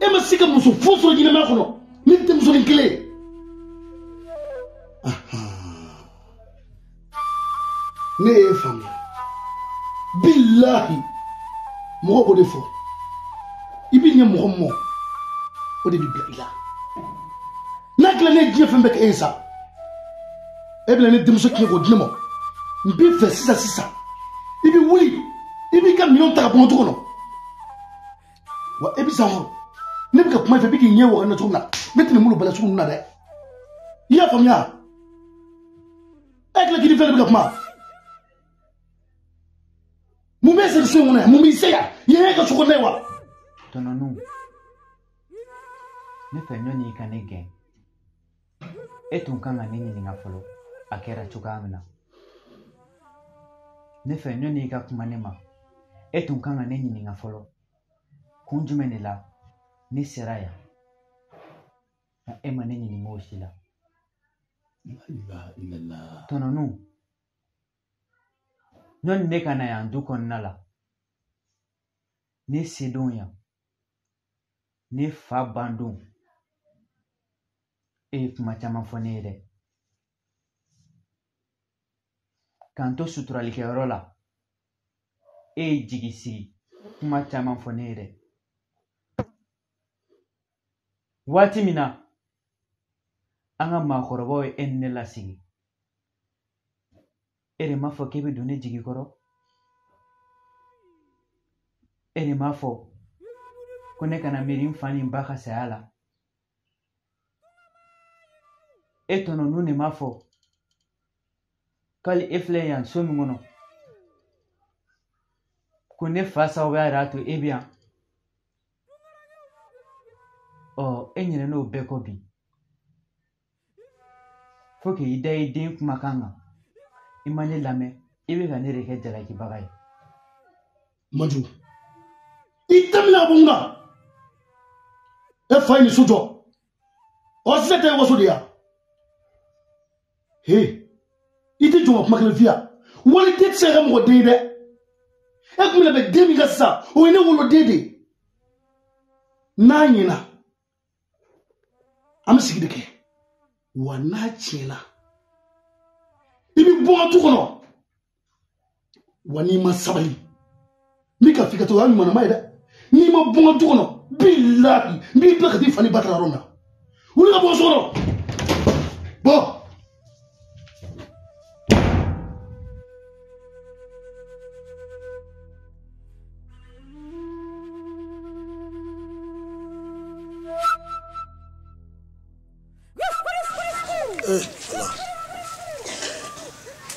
e ma se ka muso foyi sɔrɔ ɲɛnamaya kɔnɔ min tɛ musonin kelen ye. Ne y'e faamuya. Bilahi, mɔgɔ b'o de fɔ. I b'i ɲɛ mɔgɔ mɔ, o de b'i bila i la. N'a kɛla ne ye diɲɛ fɛn bɛɛ kɛ e ye sa, e bɛna ne denmuso tiɲɛ k'o di ne ma. N b'i fɛ sisan sisan, i bɛ wuli, i b'i ka minɛnw ta ka bɔ n ka du kɔnɔ. Wa e bɛ san kɔrɔ, ne bɛ ka kuma i fɛ, i bɛ k'i ɲɛ waga ne cogo min na, ne tɛna mun bala sugu ninnu na dɛ. I y'a faamuya? E tila k'i ni fɛn de bɛ ka kuma. Mun bɛ siri so in kɔnɔ yan? Mun b'i se yan? Yen ye e ka so kɔnɔna ye wa? Tɔnɔninw, ne fɛ ɲɔni i ka ne gɛn, e tun kan ka ne ɲininka fɔlɔ a kɛra cogoya min na. Ne fɛ ɲɔni i ka kuma ne ma, e tun kan ka ne ɲininka fɔlɔ kun jumɛn de la ne sera yan, nka e ma ne ɲininka o si la. Tɔnɔninw, ɲɔni ne ka na yan du kɔnɔna la, ne sedon yan, ne fa bandon, e ye kuma caman fɔ ne ye dɛ. K'an to suturalikɛyɔrɔ la, e ye jigi sigi kuma caman fɔ ne ye dɛ. Waati min na an ka maakɔrɔbaw ye e ni ne lasigi, e de m'a fɔ k'e bɛ don ne jigi kɔrɔ, e de m'a fɔ ko ne kana miiri n fa ni n ba ka saya la, e tɔnɔninw de m'a fɔ k'ale e filɛ yan so min kɔnɔ ko ne fa sababuya yɛrɛ y'a to e bɛ yan. Ɔ e ɲinɛn'o bɛɛ kɔ bi, fo k'i da i den kumakan kan, i ma ne lamɛn, i bɛ ka ne de kɛ jalakibaga ye. Manju, i tɛmɛna a bɔ n kan. E fa ye nin so jɔ, ɔ sisan tɛ waso de ya. He, i tɛ jɔn ka kuma kelen f'i ya. Waliden tɛ se ka kɛ mɔgɔ den ye dɛ. E kun bɛna bɛn den min kan sisan, o ye ne woloden de ye. N'a ɲɛna, an bɛ sigi de kɛ. Wa n'a tiɲɛna, i bɛ bɔ n ka du kɔnɔ. Wa n'i ma sabali, n bɛ ka f'i ka to, o y'a ɲumanama ye dɛ. N'i ma bɔ n ka du kɔnɔ, bilahi, n b'i bila ka t'i fa ni ba ta yɔrɔ min na. Wuli ka bɔ n so kɔnɔ. Bɔ.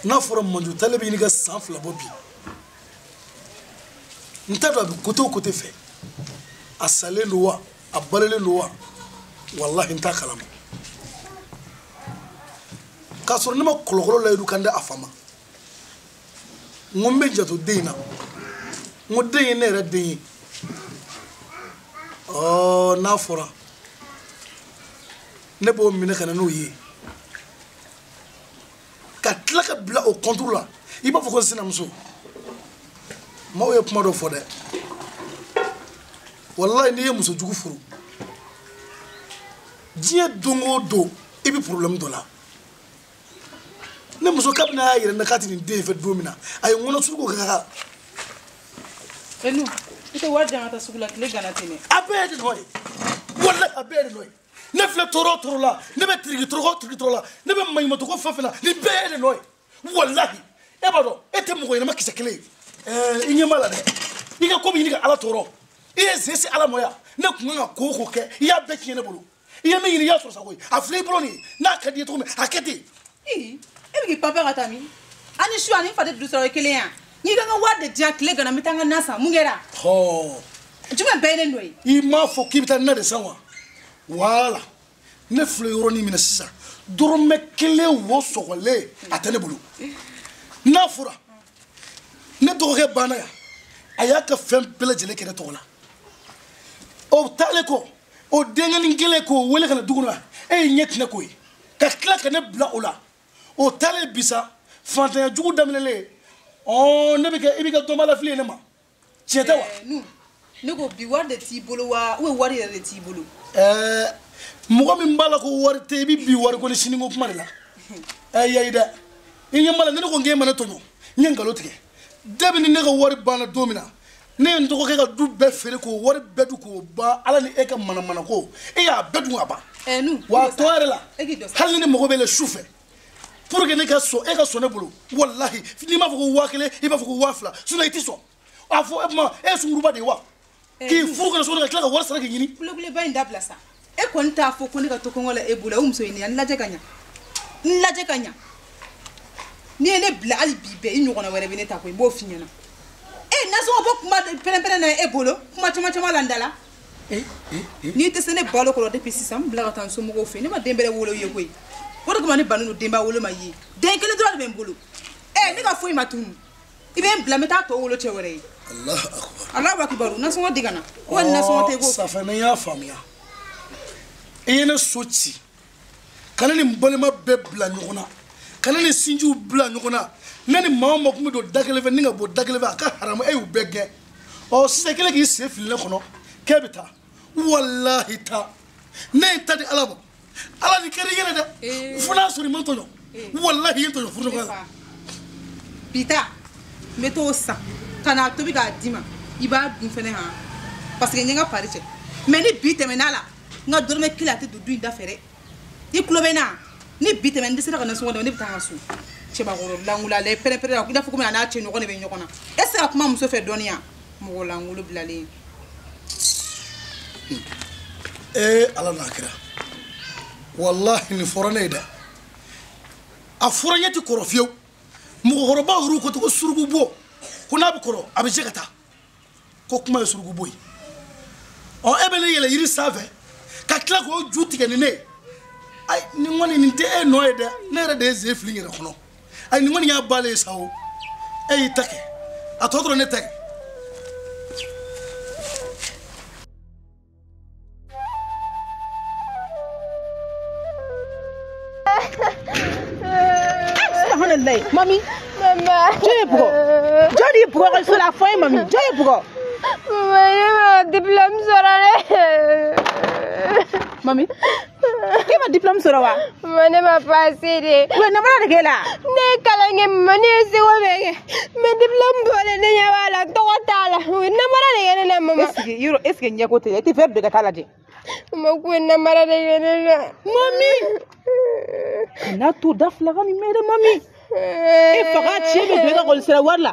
N'a fɔra Manju tale bɛ ɲini ka san 2 bɔ bi, n t'a dɔn a bɛ kote o kote fɛ, a salen don wa, a balolen don wa, walahi n t'a kalama. K'a sɔrɔ ne ma kɔlɔkɔlɔ layidu kan di a fa ma, n ko n bɛ janto den in na, n ko den ye ne yɛrɛ den ye. Ɔ n'a fɔra ne b'o minɛ ka na n'o ye, ka tila ka bila o kɔnturu la, i b'a fɔ ko n sinamuso. Maaw ye kuma dɔ fɔ dɛ, walahi n'i ye muso jugu furu, diɲɛ don o don i bɛ problème dɔ la. Ne muso kabini a y'a yɛrɛ na k'a tɛ nin den in fɛ don min na, a ye n kɔnɔ suruku ka kan. Enu, i tɛ wari di an ka taa sugu la, tile gana ten dɛ. A bɛɛ ye de nɔ ye, walahi a bɛɛ ye de nɔ ye. Ne filɛ tɔɔrɔ o tɔɔrɔ la, ne bɛ tiriki tɔɔrɔ o tiriki tɔɔrɔ la, ne bɛ maɲumantɔ ko fɛn fɛn la, nin bɛɛ ye de nɔ ye. Walahi, e b'a dɔn, e tɛ mɔgɔ ɲɛnama kisɛ kelen ye. I ɲɛ b'a la dɛ, i ka ko bɛ ɲini ka Ala tɔɔrɔ. I ye sen se Ala ma yan, ne kun kan ka ko o ko kɛ, i y'a bɛɛ tiɲɛ ne bolo. I ye min ɲini, i y'a sɔrɔ sago ye. A filɛ i bolo nin ye, n'a ka di i ye cogo min, a kɛ ten. Ee, e bɛ k'i panpan ka taa min? Ani su ani fa tɛ dusu sɔrɔ o ye kelen ye wa? N'i ka n ka wari de di yan tile gana, n bɛ taa n ka na san, mun kɛra? Hɔn. Jumɛn bɛɛ ye ne nɔ ye? I m'a fɔ k'i bɛ taa na de san wa? Voilà ne filɛ yɔrɔnin min na sisan dɔrɔmɛ kelen wo sɔgɔlen a tɛ ne bolo n'a fɔra ne dɔgɔkɛ banna yan a y'a ka fɛn bɛɛ lajɛlen kɛ ne tɔgɔ la o taalen kɔ o denkɛnin kelen k'o wele ka na du kɔnɔ e ye ɲɛ tinɛ k'o ye ka tila ka ne bila o la o taalen bi sa fantanya jugu daminɛlen ɔ ne bɛ kɛ i bɛ ka dɔnbala fili ye ne ma tiɲɛ tɛ wa. Ne ko bi wari de t'i bolo wa ou wari yɛrɛ de t'i bolo. Ɛɛ mɔgɔ min b'a la ko wari tɛ i bɛ bi wari ko ni siniko kuma de la ɛ yayi dɛ i ɲɛ b'a la ni ne ko k'e ma ne tɔɲɔ n ye nkalon tigɛ depuis ni ne ka wari banna don min na ne ye n dɔgɔkɛ ka du bɛɛ feere k'o wari bɛɛ dun k'o ban ala ni e ka manamanako e y'a bɛɛ dun ka ban. Wa a tɔ yɛrɛ la hali ni ne mago bɛ la su fɛ pour que ne ka sɔn e ka sɔn ne bolo walahi n'i m'a fɔ ko 1000 i b'a fɔ ko 2000 sinon i tɛ sɔn a fɔ e ma e ye sunkuruba de ye wa k'i furu ka na so kɔnɔ ka tila ka wari sara k'i ɲini. Kulokuleba in dabila sa e kɔni t'a fɔ ko ne ka to kɔngɔ la e bolo o muso in n lajɛ ka ɲa n lajɛ ka ɲa n'i ye ne bila hali bi bɛɛ i ɲɔgɔnna wɛrɛ bɛ ne ta koyi n b'o f'i ɲɛna e nasɔngɔ bɔ kuma pɛrɛn-pɛrɛn na e bolo kuma caman caman la n da la n'i tɛ se ne balo kɔrɔ depuis sisan n bila ka taa n somɔgɔw fɛ ne ma den bɛrɛ wolo i ye koyi o de kama ne bannen don denba wolo ma i ye den kelen dɔrɔn de bɛ n bolo ɛ ne ka foyi ma tunu i bɛ n bila n bɛ taa tɔ wolo cɛ wɛrɛ ye. Allahu akbar Allahu akbar nasɔngɔ di ka na o kɔni nasɔngɔ tɛ ko. Safa ne y'a faamuya i ye ne so ci ka ne ni n balima bɛɛ bila ɲɔgɔn na ka ne ni sinjiw bila ɲɔgɔn na ne ni maa o maa tun bɛ don da kelen fɛ ni ka bɔ da kelen fɛ a ka haramu e y'u bɛɛ gɛn ɔ sisan kelen k'i sen fili ne kɔnɔ k'e bɛ taa walahi taa ne ye ta di ala ma ala ni kɛra i yɛrɛ dɛ fo n'a sɔrɔ i ma tɔɲɔ walahi i ye tɔɲɔ furuɲɔgɔnya la. Bi ta n bɛ t'o san ka n'a tobi k'a d'i ma i b'a dun fɛnɛ han parce que n ye n ka pari cɛ mais ni bi tɛmɛn'a la n ka dɔrɔmɛ kelen a tɛ don du in da fɛ dɛ i tulo bɛ n na ni bi tɛmɛna n dɛsɛra ka nasɔngɔ d'a ma ne bɛ taa n ka so cɛbakɔrɔ lankolon ale pɛrɛn-pɛrɛn la i n'a fɔ komi a n'a cɛ ɲɔgɔn de bɛ ɲɔgɔn na e tɛ se ka kuma muso fɛ dɔɔni yan mɔgɔ lankolon bilalen. Ee ala n'a kɛra walahi nin fɔra ne ye dɛ a fɔra ɲɛ tɛ kɔrɔ fiyewu mɔgɔkɔrɔbaw yɛrɛ ko ten ko suruku bɔ ko n'a bɛ kɔrɔ a bɛ se ka taa ko kuma ye suruku bɔ ye ɔ e bɛ ne yɛlɛ yiri sanfɛ ka tila k'o ju tigɛ ni ne ye ayi nin kɔni nin tɛ e nɔ ye dɛ ne yɛrɛ de ye sen fili n yɛrɛ kɔnɔ ayi nin kɔni y'a bannen ye sa o e y'i ta kɛ a tɔ dɔrɔn ne ta kɛ. Subhanallah mami. Mama. Jɔn ye bugɔ? Jɔn de y'i bugɔ ekɔliso la? A fɔ n ye mami. Jɔn ye bugɔ? Mama ne ma diplôme sɔrɔ dɛ. Mami, e ma diplôme sɔrɔ wa? Mama ne ma passé de. U ye namara de k'e la? Ne ye kalan kɛ mama ne ye seko bɛɛ kɛ mais diplôme bɔlen ne ɲɛ b'a la tɔgɔ t'a la u ye namara de kɛ ne la mama. Est ce que yɔrɔ est ce que ɲɛko tɛ i tɛ fɛn bɛɛ ka taa lajɛ. Mama k'u ye namara de kɛ ne la. Mami. Kana to da fila ka nin mɛn dɛ mami. E fa ka tiɲɛ bɛ don e ka ekɔlisira wari la.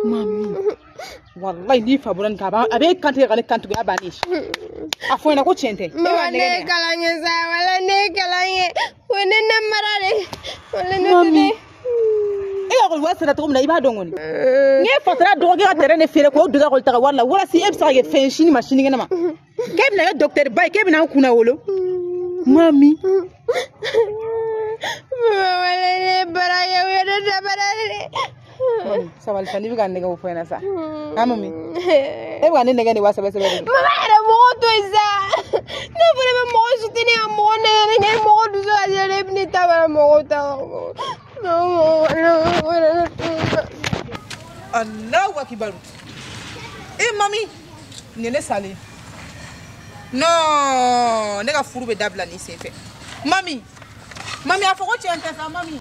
Mami. Wallahi n'i fa bɔra nin kan a b'e kantigɛ ka ne kantigɛ a bannen. A fɔ n ɲɛna ko tiɲɛ tɛ. Mama ne ye kalan kɛ sa wala ne ye kalan kɛ o ye ne namara de wala ne tɛ ne. E ka ekɔli wari sara cogo min na i b'a dɔn kɔni. N'e fa taara dɔgɔkɛ ka terrain de feere k'o don i ka ekɔli taga wari la walasa e bɛ se ka kɛ fɛn ye sini ma sinikɛnɛ ma. K'e bɛna kɛ docteur ba ye k'e bɛna an kunna wolo. Mami. Mama wala ne ye baara kɛ u ye ne dabara de. Mami sabali sa n'i bɛ ka nɛgɛ o fɔ ɲɛna sa. Han mami. E bɛ ka ne nɛgɛ de wa sɛbɛ sɛbɛ de. Mama yɛrɛ mɔgɔ to yen sa. Ne fana bɛ mɔgɔ soutenir ka mɔgɔ nɛgɛ nɛgɛ mɔgɔ dusu ka se ne bɛ ne ta bara mɔgɔw ta. Allahu akibaru. E mami nin ye ne salen. Non ne ka furu bɛ dabila nin sen fɛ. Mami mami a fɔ ko tiɲɛ tɛ sa mami.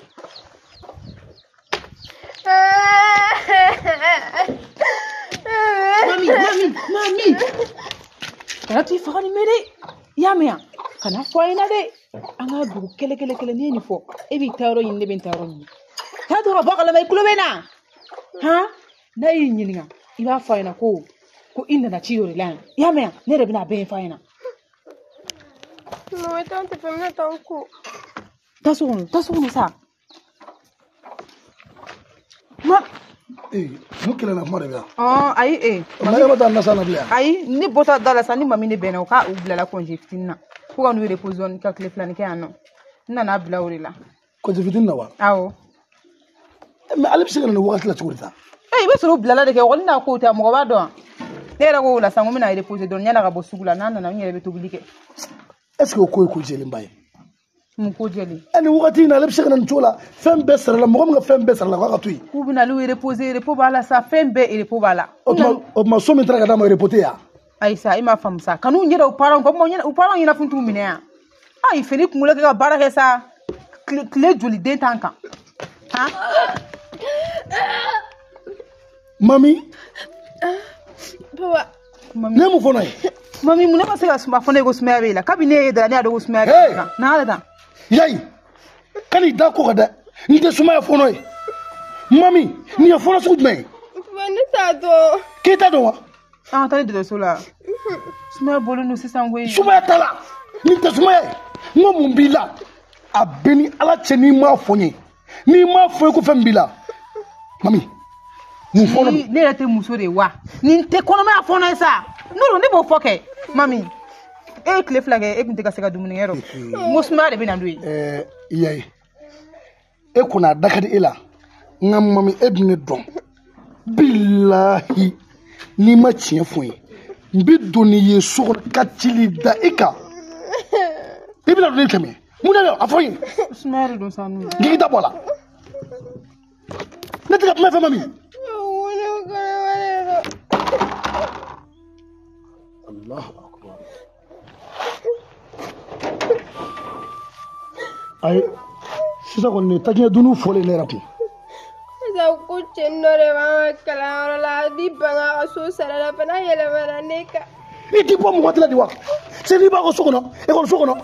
Mami mami mami. Kana t'i faga nin mɛn dɛ. I y'a mɛn wa? Kana fɔ a ɲɛna dɛ. An ka dugu kelen kelen kelen n'i ye nin fɔ e b'i ta yɔrɔ ɲini ne bɛ n ta yɔrɔ ɲini. Kana to ka bɔ a kalama i tulo bɛ n na. Han n'a y'i ɲininka i b'a fɔ a ɲɛna ko ko i nana ci dɔ de la yan. I y'a mɛn wa? Ne yɛrɛ bɛna a bɛɛ ɲɛfɔ a ɲɛna. Mama taa tɛ fɛ n bɛna taa n ko. Taa so kɔnɔ taa so kɔnɔ sa. Ma Mun kɛlɛ na kuma de bɛ yan? Ayi ee. Mami ma taa nasa na bilen yan. Ayi, ne bɔtɔ da la sa ni mami ne bɛnna o ka u bilala congé fitinin na. Ko ka n'u reposer dɔɔni ka tile filanin kɛ yan nɔ. N nana bila o de la. Congé fitinin na wa? Awɔ. Mais ale bɛ se ka na nin wagati la cogo di tan? I bɛ sɔrɔ u bilala de kɛ, ekɔli n'a kow tɛ, mɔgɔ b'a dɔn wa? Ne yɛrɛ ko o la sa, n ko n bɛna reposer dɔɔni yan'a ka bɔ sugu la, n'a nana n yɛrɛ bɛ tobili kɛ. Est ce que o ko ye ko jɛlenba ye? Mun ko jɛlen? Nin wagati in na ale bɛ se ka na nin cogo la, fɛn bɛɛ sarala, mɔgɔ min ka fɛn bɛɛ sarala k'a ka to yen. K'u bɛna olu reposer, repos b'a la sa, fɛn bɛɛ repos b'a la. O tuma so min taara ka d'a ma repos tɛ yan? Ayi sa, e m'a faamu sa, kan'u ɲɛda u parents kɔ, u parents ɲɛnafin t'u minɛ yan. Ayi, fini kunkolo kɛ ka baara kɛ sa, tile joli den t'an kan? Han? Mami. Papa. Mami. Ne mun fɔ n'a ye? Mami, mun ne ma se ka suma fɔ ne ye ko sumaya b'e la? Kabini ne ye da la, ne y'a dɔn ko sumaya b'e la. Na ala tan. Yayi, kan'i da ko kan dɛ, n tɛ sumaya fɔnɔ ye. Mami, nin ye fɔnɔ sugu jumɛn ye? Papa, ne t'a dɔn. K'i t'a dɔn wa? An ka taa ni dɔgɔtɔrɔso la. Sumaya bɔlen don sisan koyi. Sumaya t'a la, nin tɛ sumaya ye. N ko mun b'i la? A bɛ ni Ala cɛ n'i m'a fɔ n ye. N'i m'a fɔ n ye ko fɛn min b'i la. Mami. Mun fɔnɔ? Ne yɛrɛ tɛ muso de ye wa? Nin tɛ kɔnɔmaya fɔnɔ ye sa. N'o ne b'o fɔ kɛ. Mami, e ye tile fila kɛ e tun tɛ ka se ka dumuni kɛ yɔrɔ. N ko sumaya de bɛ na n'o ye. Yayi, e kɔni a da ka di e la. Nka mami, e bɛ ne dɔn. Bilahi, n'i ma tiɲɛ fɔ n ye, n bɛ don n'i ye so kɔnɔ ka cili da e kan. I bɛna don ne tɛmɛ. Mun de don? A fɔ n ye. Sumaya de don sa n'o ye. K'i da bɔ a la. Ne tɛ ka kuma i fɛ mami. Allahu akbar. Ayi, sisan kɔni nin tajiɲɛ dunni fɔlen ne yɛrɛ kun. Sisan ko cɛnin dɔ de b'an ka kalanyɔrɔ la, a b'i ban a ka so sara la, fana yɛlɛmana ne kan. I t'i bɔ mɔgɔ tila de wa? Cɛ n'i b'a ka so kɔnɔ, ekɔliso kɔnɔ,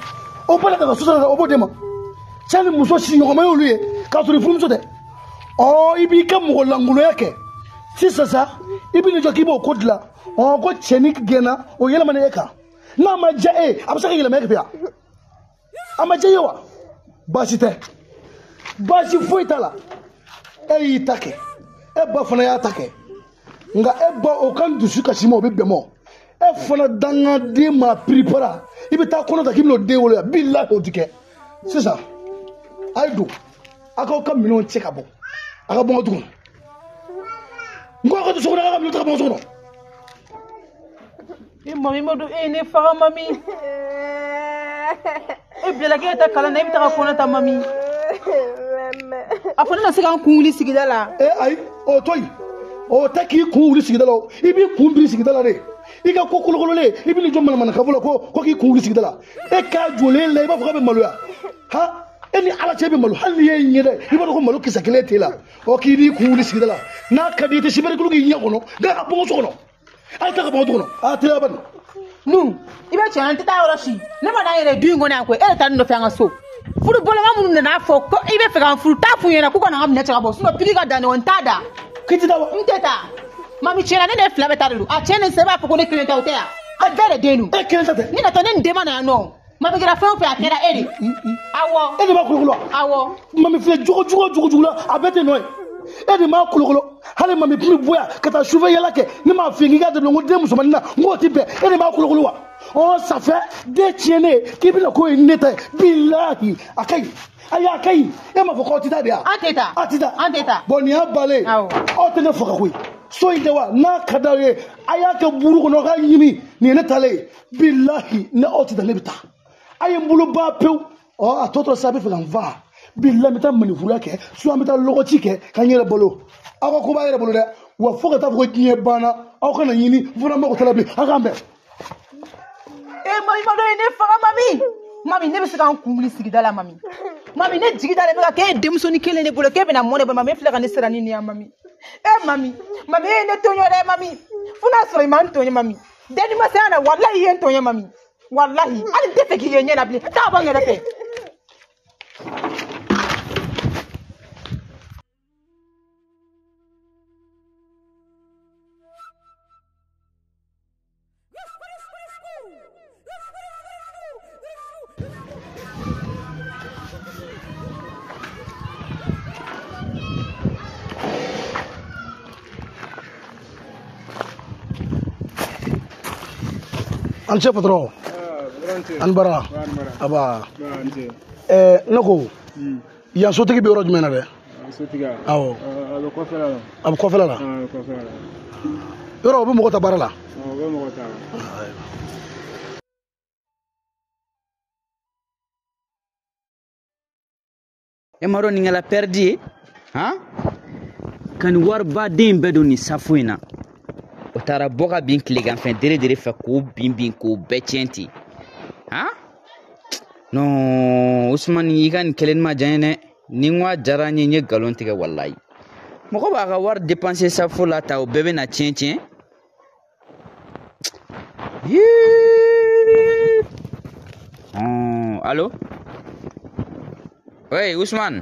o b'a la ka so sara la, o b'o d'e ma. Cɛ ni muso siɲɔgɔnma y'olu ye, k'a sɔrɔ i furumuso tɛ. I b'i ka mɔgɔ lankolonya kɛ. Sisan sa, i bɛ n'i jɔ k'i b'o ko dilan. Ko cɛnin gɛnna, o yɛlɛmana e kan. N'a ma diya e ye, a bɛ se ka yɛlɛma e fɛ yan. A ma diya i ye wa? Baasi tɛ. Baasi foyi t'a la. E y'i ta kɛ. E ba fana y'a ta kɛ. Nka e ba o ka dusu kasi ma, o bɛ bɛn mɔ. E fana dangaden ma piripara. I bɛ taa kɔnɔ ta k'i bɛn'o den wolo yan. Bilahi o ti kɛ. Sisan, a ye don. A k'aw ka minɛnw cɛ ka bɔ. A ka bɔ n ka du kɔnɔ. N ko a ka don so kɔnɔ, a ka minɛnw ta ka bɔ n ka so kɔnɔ. E mami ma don, e ne faga mami. E bilala k'e ta kalan na, e bɛ taga kɔnɔ ta mami. A fɔ ne na se k'an kun wuli sigida la. Ayi, o to yen. O tɛ k'i kun wuli sigida la o. I b'i kun biri sigida la de. I ka ko kolokololen, i bɛ n'i jɔ manamana la ko k'i kun wuli sigida la. E k'a jɔlen la, i b'a fɔ k'a bɛ maloya. Han? E ni Ala cɛ bɛ malo, hali n'i ye ɲɛ dɛ, i b'a dɔn ko malo kisɛ kelen t'e la. K'i b'i kun wuli sigida la. N'a ka di i tɛ sibɛrikulu k'i ɲɛ kɔnɔ, nka ka bɔ so kɔnɔ. A ye taa ka bɔ du kɔnɔ, a teliya bani. Nu, i bɛ tiɲɛ na, n tɛ taa yɔrɔ si. Ne ma n'an yɛrɛ du in kɔnɔ yan koyi, e yɛrɛ taa ne nɔfɛ an ka so. Furu boloma minnu nana fɔ ko i bɛ fɛ ka n furu, taa f'u ɲɛna k'u ka na n ka minɛ cɛ ka bɔ, sinon piri ka da ɲɔgɔn, n t'a da. K'i tɛ taa wa? N tɛ taa. Mami tiɲɛ na, ne ne fila bɛ taa de don. A cɛ ni sisan i b'a fɔ ko ne kelen tɛ, o tɛ yan. A bɛɛ de den don. E kelen ta tɛ? Ne natɔ ne ni den ma na yan nɔ. Mami kɛra fɛn o fɛn, a kɛra e de. Awɔ. E de b'a kolokolo wa? Awɔ. Mami filɛ jogo jugu o jogo jugu la, a bɛɛ tɛ nɔ ye. E de m'a kolokolo. Hali mami tun bɛ bɔ yan ka taa sufɛ yala kɛ, ne m'a f'i ye k'i k'a dabila, n ko den musomannin na, n k'o tɛ bɛn. E de m'a kolokolo wa? Ça fait den tiɲɛnen k'i bɛna k'o ye ne ta ye. Bilahi, a ka ɲi. Ayi, a ka ɲi. E m'a fɔ k'aw tɛ taa de yan? An tɛ taa. Aw tɛ taa? An tɛ taa. Bon, nin y'a balen. Awɔ. Aw tɛ ne faga koyi. So in tɛ wa? N'a ka d'aw ye, a y'a kɛ buru kɔnɔ, aw k'a ɲimi. Nin ye ne talen ye. Bilahi, ni aw tɛ taa, ne bɛ taa. A ye n bolo ban pewu. A tɔ tora sa, a bɛ fɛ ka n faga. Bilahi, n bɛ taa manifuru kɛ, soit n bɛ taa lɔgɔci kɛ ka n yɛrɛ balo. Aw ka ko b'a yɛrɛ bolo dɛ. Wa fo ka taa fɔ ko diɲɛ banna, aw kana ɲini, n fana mako t'a la bilen. A k'an bɛn. E mami ma dɔ ye ne faga mami. Mami, ne bɛ se ka n kun wuli sigida la mami. Mami, ne jigi dalen bɛ ka k'e ye denmusonin kelen de bolo, k'e bɛna mɔn ne bolo, mami, e filɛ ka ne siran ni nin ye mami. E mami, mami e ye ne tɔɲɔ dɛ mami. Fo n'a sɔrɔ i ma n tɔɲɔ mami. Dennimasaya na, walahi i ye n tɔɲɔ mami. Walahi, hali n tɛ fɛ k'i ye ɲɛ na bilen. Taa bɔ n yɛrɛ fɛ. An cɛ patron. An bara. Aba. Ne ko. Yan sotigi bɛ yɔrɔ jumɛn na dɛ? Sotigi. Awɔ. A bɛ kɔfɛla la. A bɛ kɔfɛla la. A bɛ kɔfɛla la. Yɔrɔ o bɛ mɔgɔ ta baara la? O bɛ mɔgɔ ta. E m'a dɔn nin kɛla pɛridi ye han ka nin waribaden in bɛɛ don nin safo in na o taara bɔ ka bin tileganfɛ dere dere fɛ k'o bin bin k'o bɛɛ tiɲɛ ten han non Usumani i ka nin kɛlen ma diya n ye dɛ ni n ko a diyara n ye n ye nkalon tigɛ walayi mɔgɔ b'a ka wari dépenser safo la ta o bɛɛ bɛ na tiɲɛ tiɲɛ. Allo. Oui, Ousmane.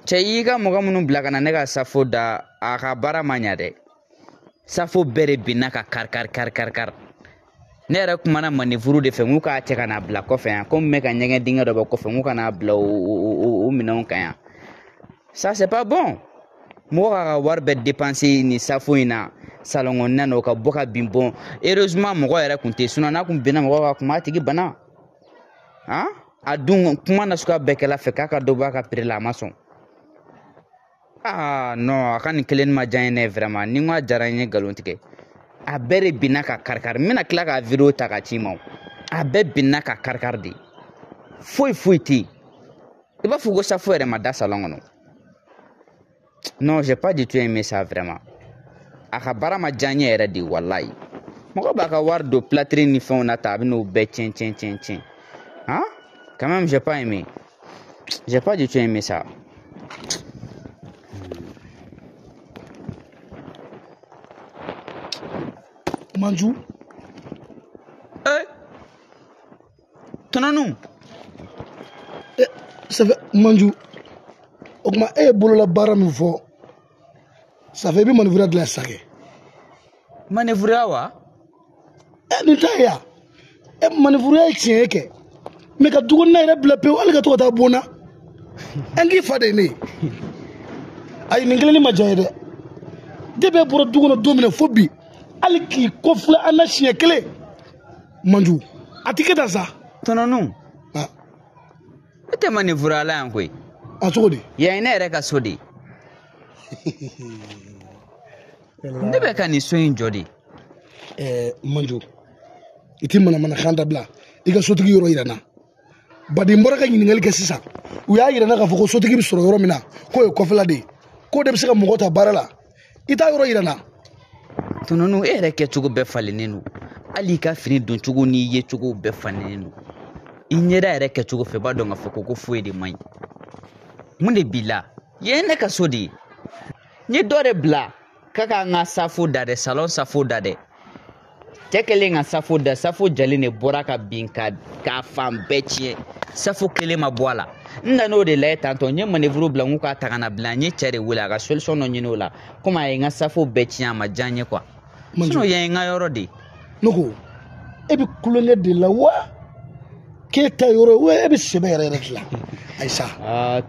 Cɛ y'i ka mɔgɔ minnu bila ka na ne ka safo da a ka baara ma ɲa dɛ. Safo bɛɛ de binna ka kari kari kari kari kari. Ne yɛrɛ kumana manifuru de fɛ n k'u k'a cɛ ka n'a bila kɔfɛ yan komi n bɛ ka ɲɛgɛn dingɛ dɔ bɔ kɔfɛ n k'u ka n'a bila o minɛnw kan yan. Ça c'est pas bon. Mɔgɔ k'a ka wari bɛɛ dépenser nin safo in na salon kɔnɔna na o ka bɔ ka bin bɔn. Heureusement mɔgɔ yɛrɛ kun tɛ sinon n'a kun binna mɔgɔ kan kun b'a tigi bana. Han? A dun kuma nasuguya bɛɛ kɛla fɛ k'a ka dɔ bɔ a ka prix la a ma sɔn. Ah non a ka nin kelen ma diya n ye dɛ vraiment ni n ko a diyara n ye nkalon tigɛ. A bɛɛ de binna ka kari kari n bɛna tila ka vidéo ta ka ci i ma o. A bɛɛ binna ka kari kari de. Foyi foyi tɛ yen. I b'a fɔ ko safo yɛrɛ ma da salon kɔnɔ. Non j'ai pas du tout aimé ça vraiment. A ka baara ma diya n ye yɛrɛ de walayi. Mɔgɔ b'a ka wari don plâtre ni fɛnw na tan a bɛ n'o bɛɛ tiɲɛ tiɲɛ tiɲɛ tiɲɛ. Han? Quand même, j'ai pas aimé. J'ai pas du tout aimé ça. Manju. Eh. Tononu. Eh, ça fait Manju. O kuma e bolola baara min fɔ. Ça fait bi manœuvre de la sage. Manœuvre wa? Eh nin ta ya. Eh manœuvre ye tiɲɛ kɛ. Mais ka du kɔnɔna yɛrɛ bila pewu hali ka to ka taa bon na an k'i fa de ye ne ye ayi nin kelenni ma diya n ye dɛ depuis e bɔra du kɔnɔ don min na fo bi hali k'i kɔfilɛ an na siɲɛ kelen Manju a ti kɛ tan sa. Tɔnɔnu e tɛ manœuvre la yan koyi. A cogo di. Yan ye ne yɛrɛ ka so de ye. Ne bɛ ka nin so in jɔ de. Manju i ti manamanakan dabila i ka sotigi yɔrɔ yira n na. Baden bɔra ka ɲininkali kɛ sisan u y'a yira n na k'a fɔ ko sotigi bɛ sɔrɔ yɔrɔ min na k'o ye kɔfɛla de ye k'o de bɛ se ka mɔgɔ ta baara la i t'a yɔrɔ yira n na. Tɔnɔnu e yɛrɛ kɛcogo bɛɛ falennen don hali i ka fini doncogo n'i yecogo bɛɛ falennen don i ɲɛda yɛrɛ kɛcogo fɛ i b'a dɔn k'a fɔ ko foyi de man ɲi mun de b'i la yen ye ne ka so de ye n ye dɔ de bila k'a ka n ka safo da dɛ salon safo da dɛ. Cɛ kɛlen ka safo da safo jalen de bɔra ka bin k'a fan bɛɛ tiɲɛ safo kelen ma bɔ a la n nan'o de lajɛ tantɔ n ye manœuvre bila n ko k'a ta ka na bila n ye cɛ de wele a ka solution dɔ ɲini o la komi a ye n ka safo bɛɛ tiɲɛ a ma diya n ye quoi sinon yan ye n ka yɔrɔ de ye. Ne ko e bɛ kulonkɛ de la wa k'e ta yɔrɔ ye e bɛ sɛbɛ yɛrɛ yɛrɛ de la ayi sa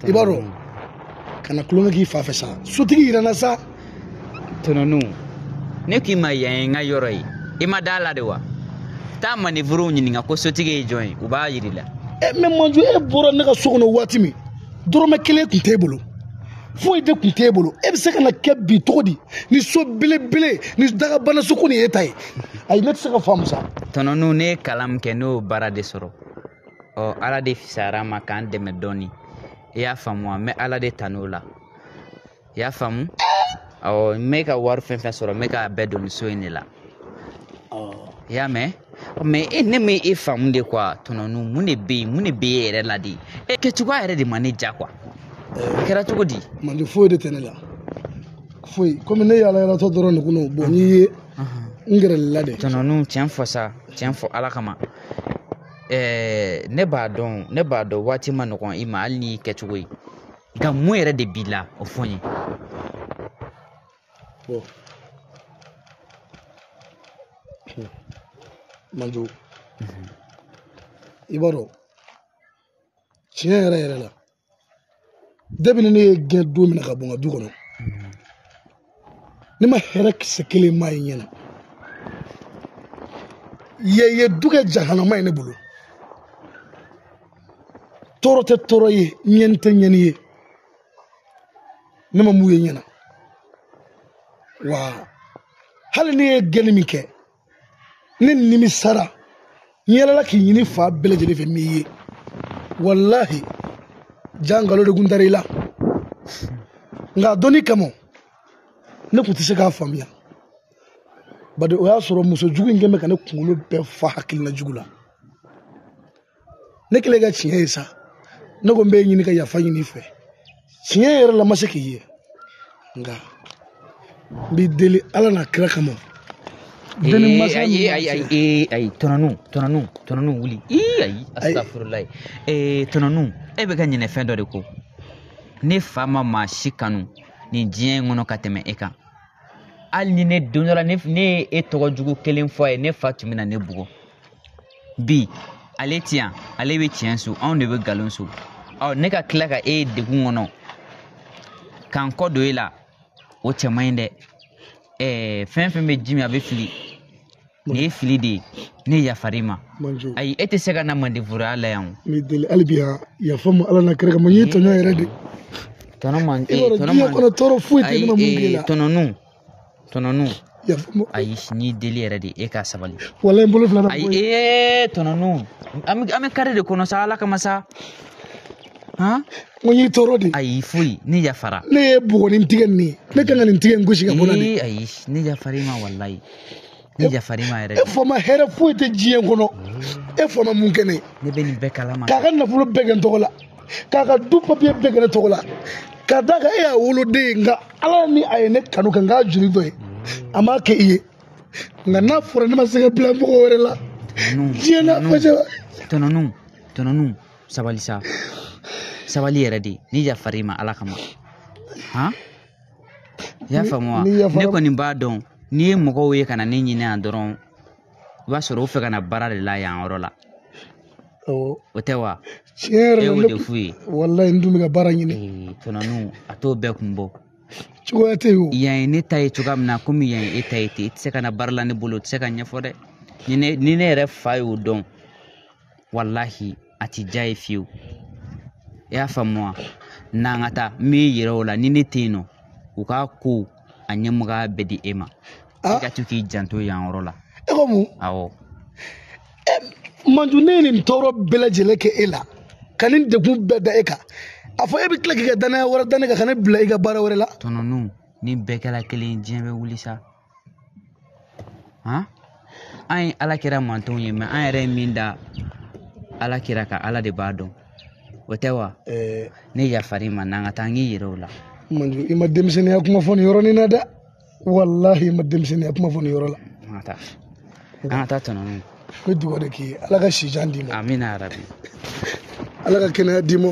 i b'a dɔn kana kulonkɛ k'i fa fɛ sa sotigi yira n na sa. Tɔnɔnu ne k'i ma yan ye n ka yɔrɔ ye. I ma da la de wa taa manœuvre ɲininka ko sotigi ye jɔn ye u b'a yir'i la. Mais Manju e bɔra ne ka so kɔnɔ waati min dɔrɔmɛ kelen tun t'e bolo foyi de tun t'e bolo e bɛ se ka na kɛ bi cogo di ni so belebele ni dagabana so ko nin ye ta ye ayi ne tɛ se ka faamu sa. Tɔnɔnu ne ye kalan min kɛ ne y'o baara de sɔrɔ ɔ Ala de fisayara n ma k'an dɛmɛ dɔɔni i y'a faamu wa n bɛ Ala de tanu o la i y'a faamu awɔ n bɛ ka wari fɛn fɛn sɔrɔ n bɛ k'a bɛɛ don nin so in de la. I y'a mɛn mais e ne ma e faamu de quoi tɔnɔnu mun de bɛ yen mun de bɛ e yɛrɛ la de e kɛcogoya yɛrɛ de ma ne diya quoi a kɛra cogo di. Mande foyi de tɛ ne la foyi komi ne yaala yaalatɔ dɔrɔn de kun don bon n'i ye n gɛrɛl'i la de. Tɔnɔnu tiɲɛ fɔ sa tiɲɛ fɔ Ala kama ne b'a dɔn waati ma nɔgɔn i ma hali n'i kɛcogo ye nka mun yɛrɛ de b'i la o fɔ n ye. Bon. Manju i b'a dɔn tiɲɛ yɛrɛ yɛrɛ la depuis ne ye gɛn don min na ka bɔ n ka du kɔnɔ ne ma hɛrɛ kisɛ kelen maa ye ɲɛ na. Ye du kɛ jahanama ye ne bolo. Tɔɔrɔ tɛ tɔɔrɔ ye, ɲɛni tɛ ɲɛni ye. Ne ma mun ye ɲɛna. Wa hali ne ye gɛnni min kɛ, ne nimisara. N yɛlɛla k'i ɲini fa bɛɛ lajɛlen fɛ m'i ye. Walahi, ja nkalon de kun dar'i la. Nka dɔnni kama, ne kun tɛ se k'a faamuya. Bari o y'a sɔrɔ muso jugu in kɛn bɛ ka ne kunkolo bɛɛ fa hakilina jugu la. Ne kɛlen ka tiɲɛ ye sa, ne ko n bɛ ɲini ka yafa ɲini i fɛ. Tiɲɛ yɛrɛ la n ma se k'i ye. Nka n b'i deli Ala n'a kira kama. Ayi ayi ayi tɔnɔnu wuli. Ayi astafurulayi. Tɔnɔnu, e bɛ ka ɲinɛ fɛn dɔ de kɔ. Ne fa ma maa si kanu nin diɲɛ in kɔnɔ ka tɛmɛ e kan. Hali ni ne don dɔ la ne ye e tɔgɔ jugu kelen fɔ a ye, ne fa tun bɛ na ne bugɔ. Bi ale ti yan, ale bɛ tiɲɛ so, anw de bɛ nkalon so. Ɔ ne ka tila ka e ye degun kɔnɔ k'an kɔ don e la, o cɛ man ɲi dɛ. Fɛn fɛn bɛ ji min a bɛ fili. Nin ye fili de ye, ne yafar'i ma. Ayi, e tɛ se ka na mandefuruya la yan o. N b'i deli hali bi yafa ma Ala n'a kira kama, n y'i tɔɲɔ yɛrɛ de. Tɔnɔ man diɲɛ kɔnɔ tɔɔrɔ foyi tɛ ne ma mun k'e la. Tɔnɔnu. Ayi, n y'i deli yɛrɛ de, e ka sabali. Walayi n bolo fila bɛ bɔ. Ayi, tɔnɔnu, an bɛ kari de kɔnɔ sa, Ala kama sa. Han? N ko n y'i tɔɔrɔ de. Ayi, foyi, ne yafara. Ne ye bugɔ ni tigɛ nin ye, ne kan ka nin tigɛ in gosi ka bɔ n'a de. Ayi, ne yafar'i ma walayi. Ne yafar'i ma yɛrɛ. E fa ma hɛrɛ foyi tɛ diɲɛ kɔnɔ. E fa ma mun kɛ ne ye? Ne bɛ nin bɛɛ kalama. K'a ka nafolo bɛɛ kɛ n tɔgɔ la. K'a ka du papiye bɛɛ kɛ ne tɔgɔ la. K'a d'a kan e y'a woloden ye, nka Ala ni a ye ne kanu ka n k'a joli dɔ ye. A m'a kɛ i ye. Nka n'a fɔra ne ma se ka bila mɔgɔ wɛrɛ la. Diɲɛ n'a fɔ. Tɔnɔnu, sabali sa. Sabali yɛrɛ de, ne yafar'i ma Ala kama. Han? I y'a faamu wa? Ne kɔni b'a dɔn n'i ye mɔgɔw ye ka na ne ɲini yan dɔrɔn, i b'a sɔrɔ u fɛ ka na baara de la yan yɔrɔ la. O tɛ wa? Tiɲɛ yɛrɛ la, e y'o de f'u ye. Walayi n dun bɛ ka baara ɲini. Tɔnɔnu, a t'o bɛɛ kun bɔ. Cogoya tɛ yen o. Yan ye ne ta ye cogoya min na, komi yan ye e ta ye ten, i tɛ se ka na baara la ne bolo, o tɛ se ka ɲɛfɔ dɛ. Ni ne yɛrɛ fa y'o dɔn, walahi a ti diya ye fiyewu. I y'a faamu wa? N'an ka taa, n b'i yira o la, ni ne tɛ yen nɔ, u k'a ko a ɲɛmɔgɔya bɛɛ di e ma. I ka to k'i janto yan yɔrɔ la. E ko mun? Awɔ. Manju, ne ye nin tɔɔrɔ bɛɛ lajɛlen kɛ e la, ka nin degun bɛɛ da e kan. A fɔ e bɛ tila k'i ka danaya wɛrɛ da ne kan, ka ne bila i ka baara wɛrɛ la. Tɔnɔnu, ni bɛɛ kɛra kelen ye, diɲɛ bɛ wuli sa. Han? An ye Ala kira mantonw ye, mɛ an yɛrɛ ye min da Ala kira kan, Ala de b'a dɔn. O tɛ wa? Ne yafar'i ma, n'an ka taa n k'i yɛrɛ o la. Manju, i ma denmisɛnninya kuma fɔ nin yɔrɔnin na dɛ. Walahi, i ma denmisɛnninya kuma fɔ nin yɔrɔ la. An ka taa. An ka taa tɔnɔnu. N bɛ dugawu de k'i ye, Ala ka si jan d'i ma. Amina yarabi. Ala ka kɛnɛya d'i ma.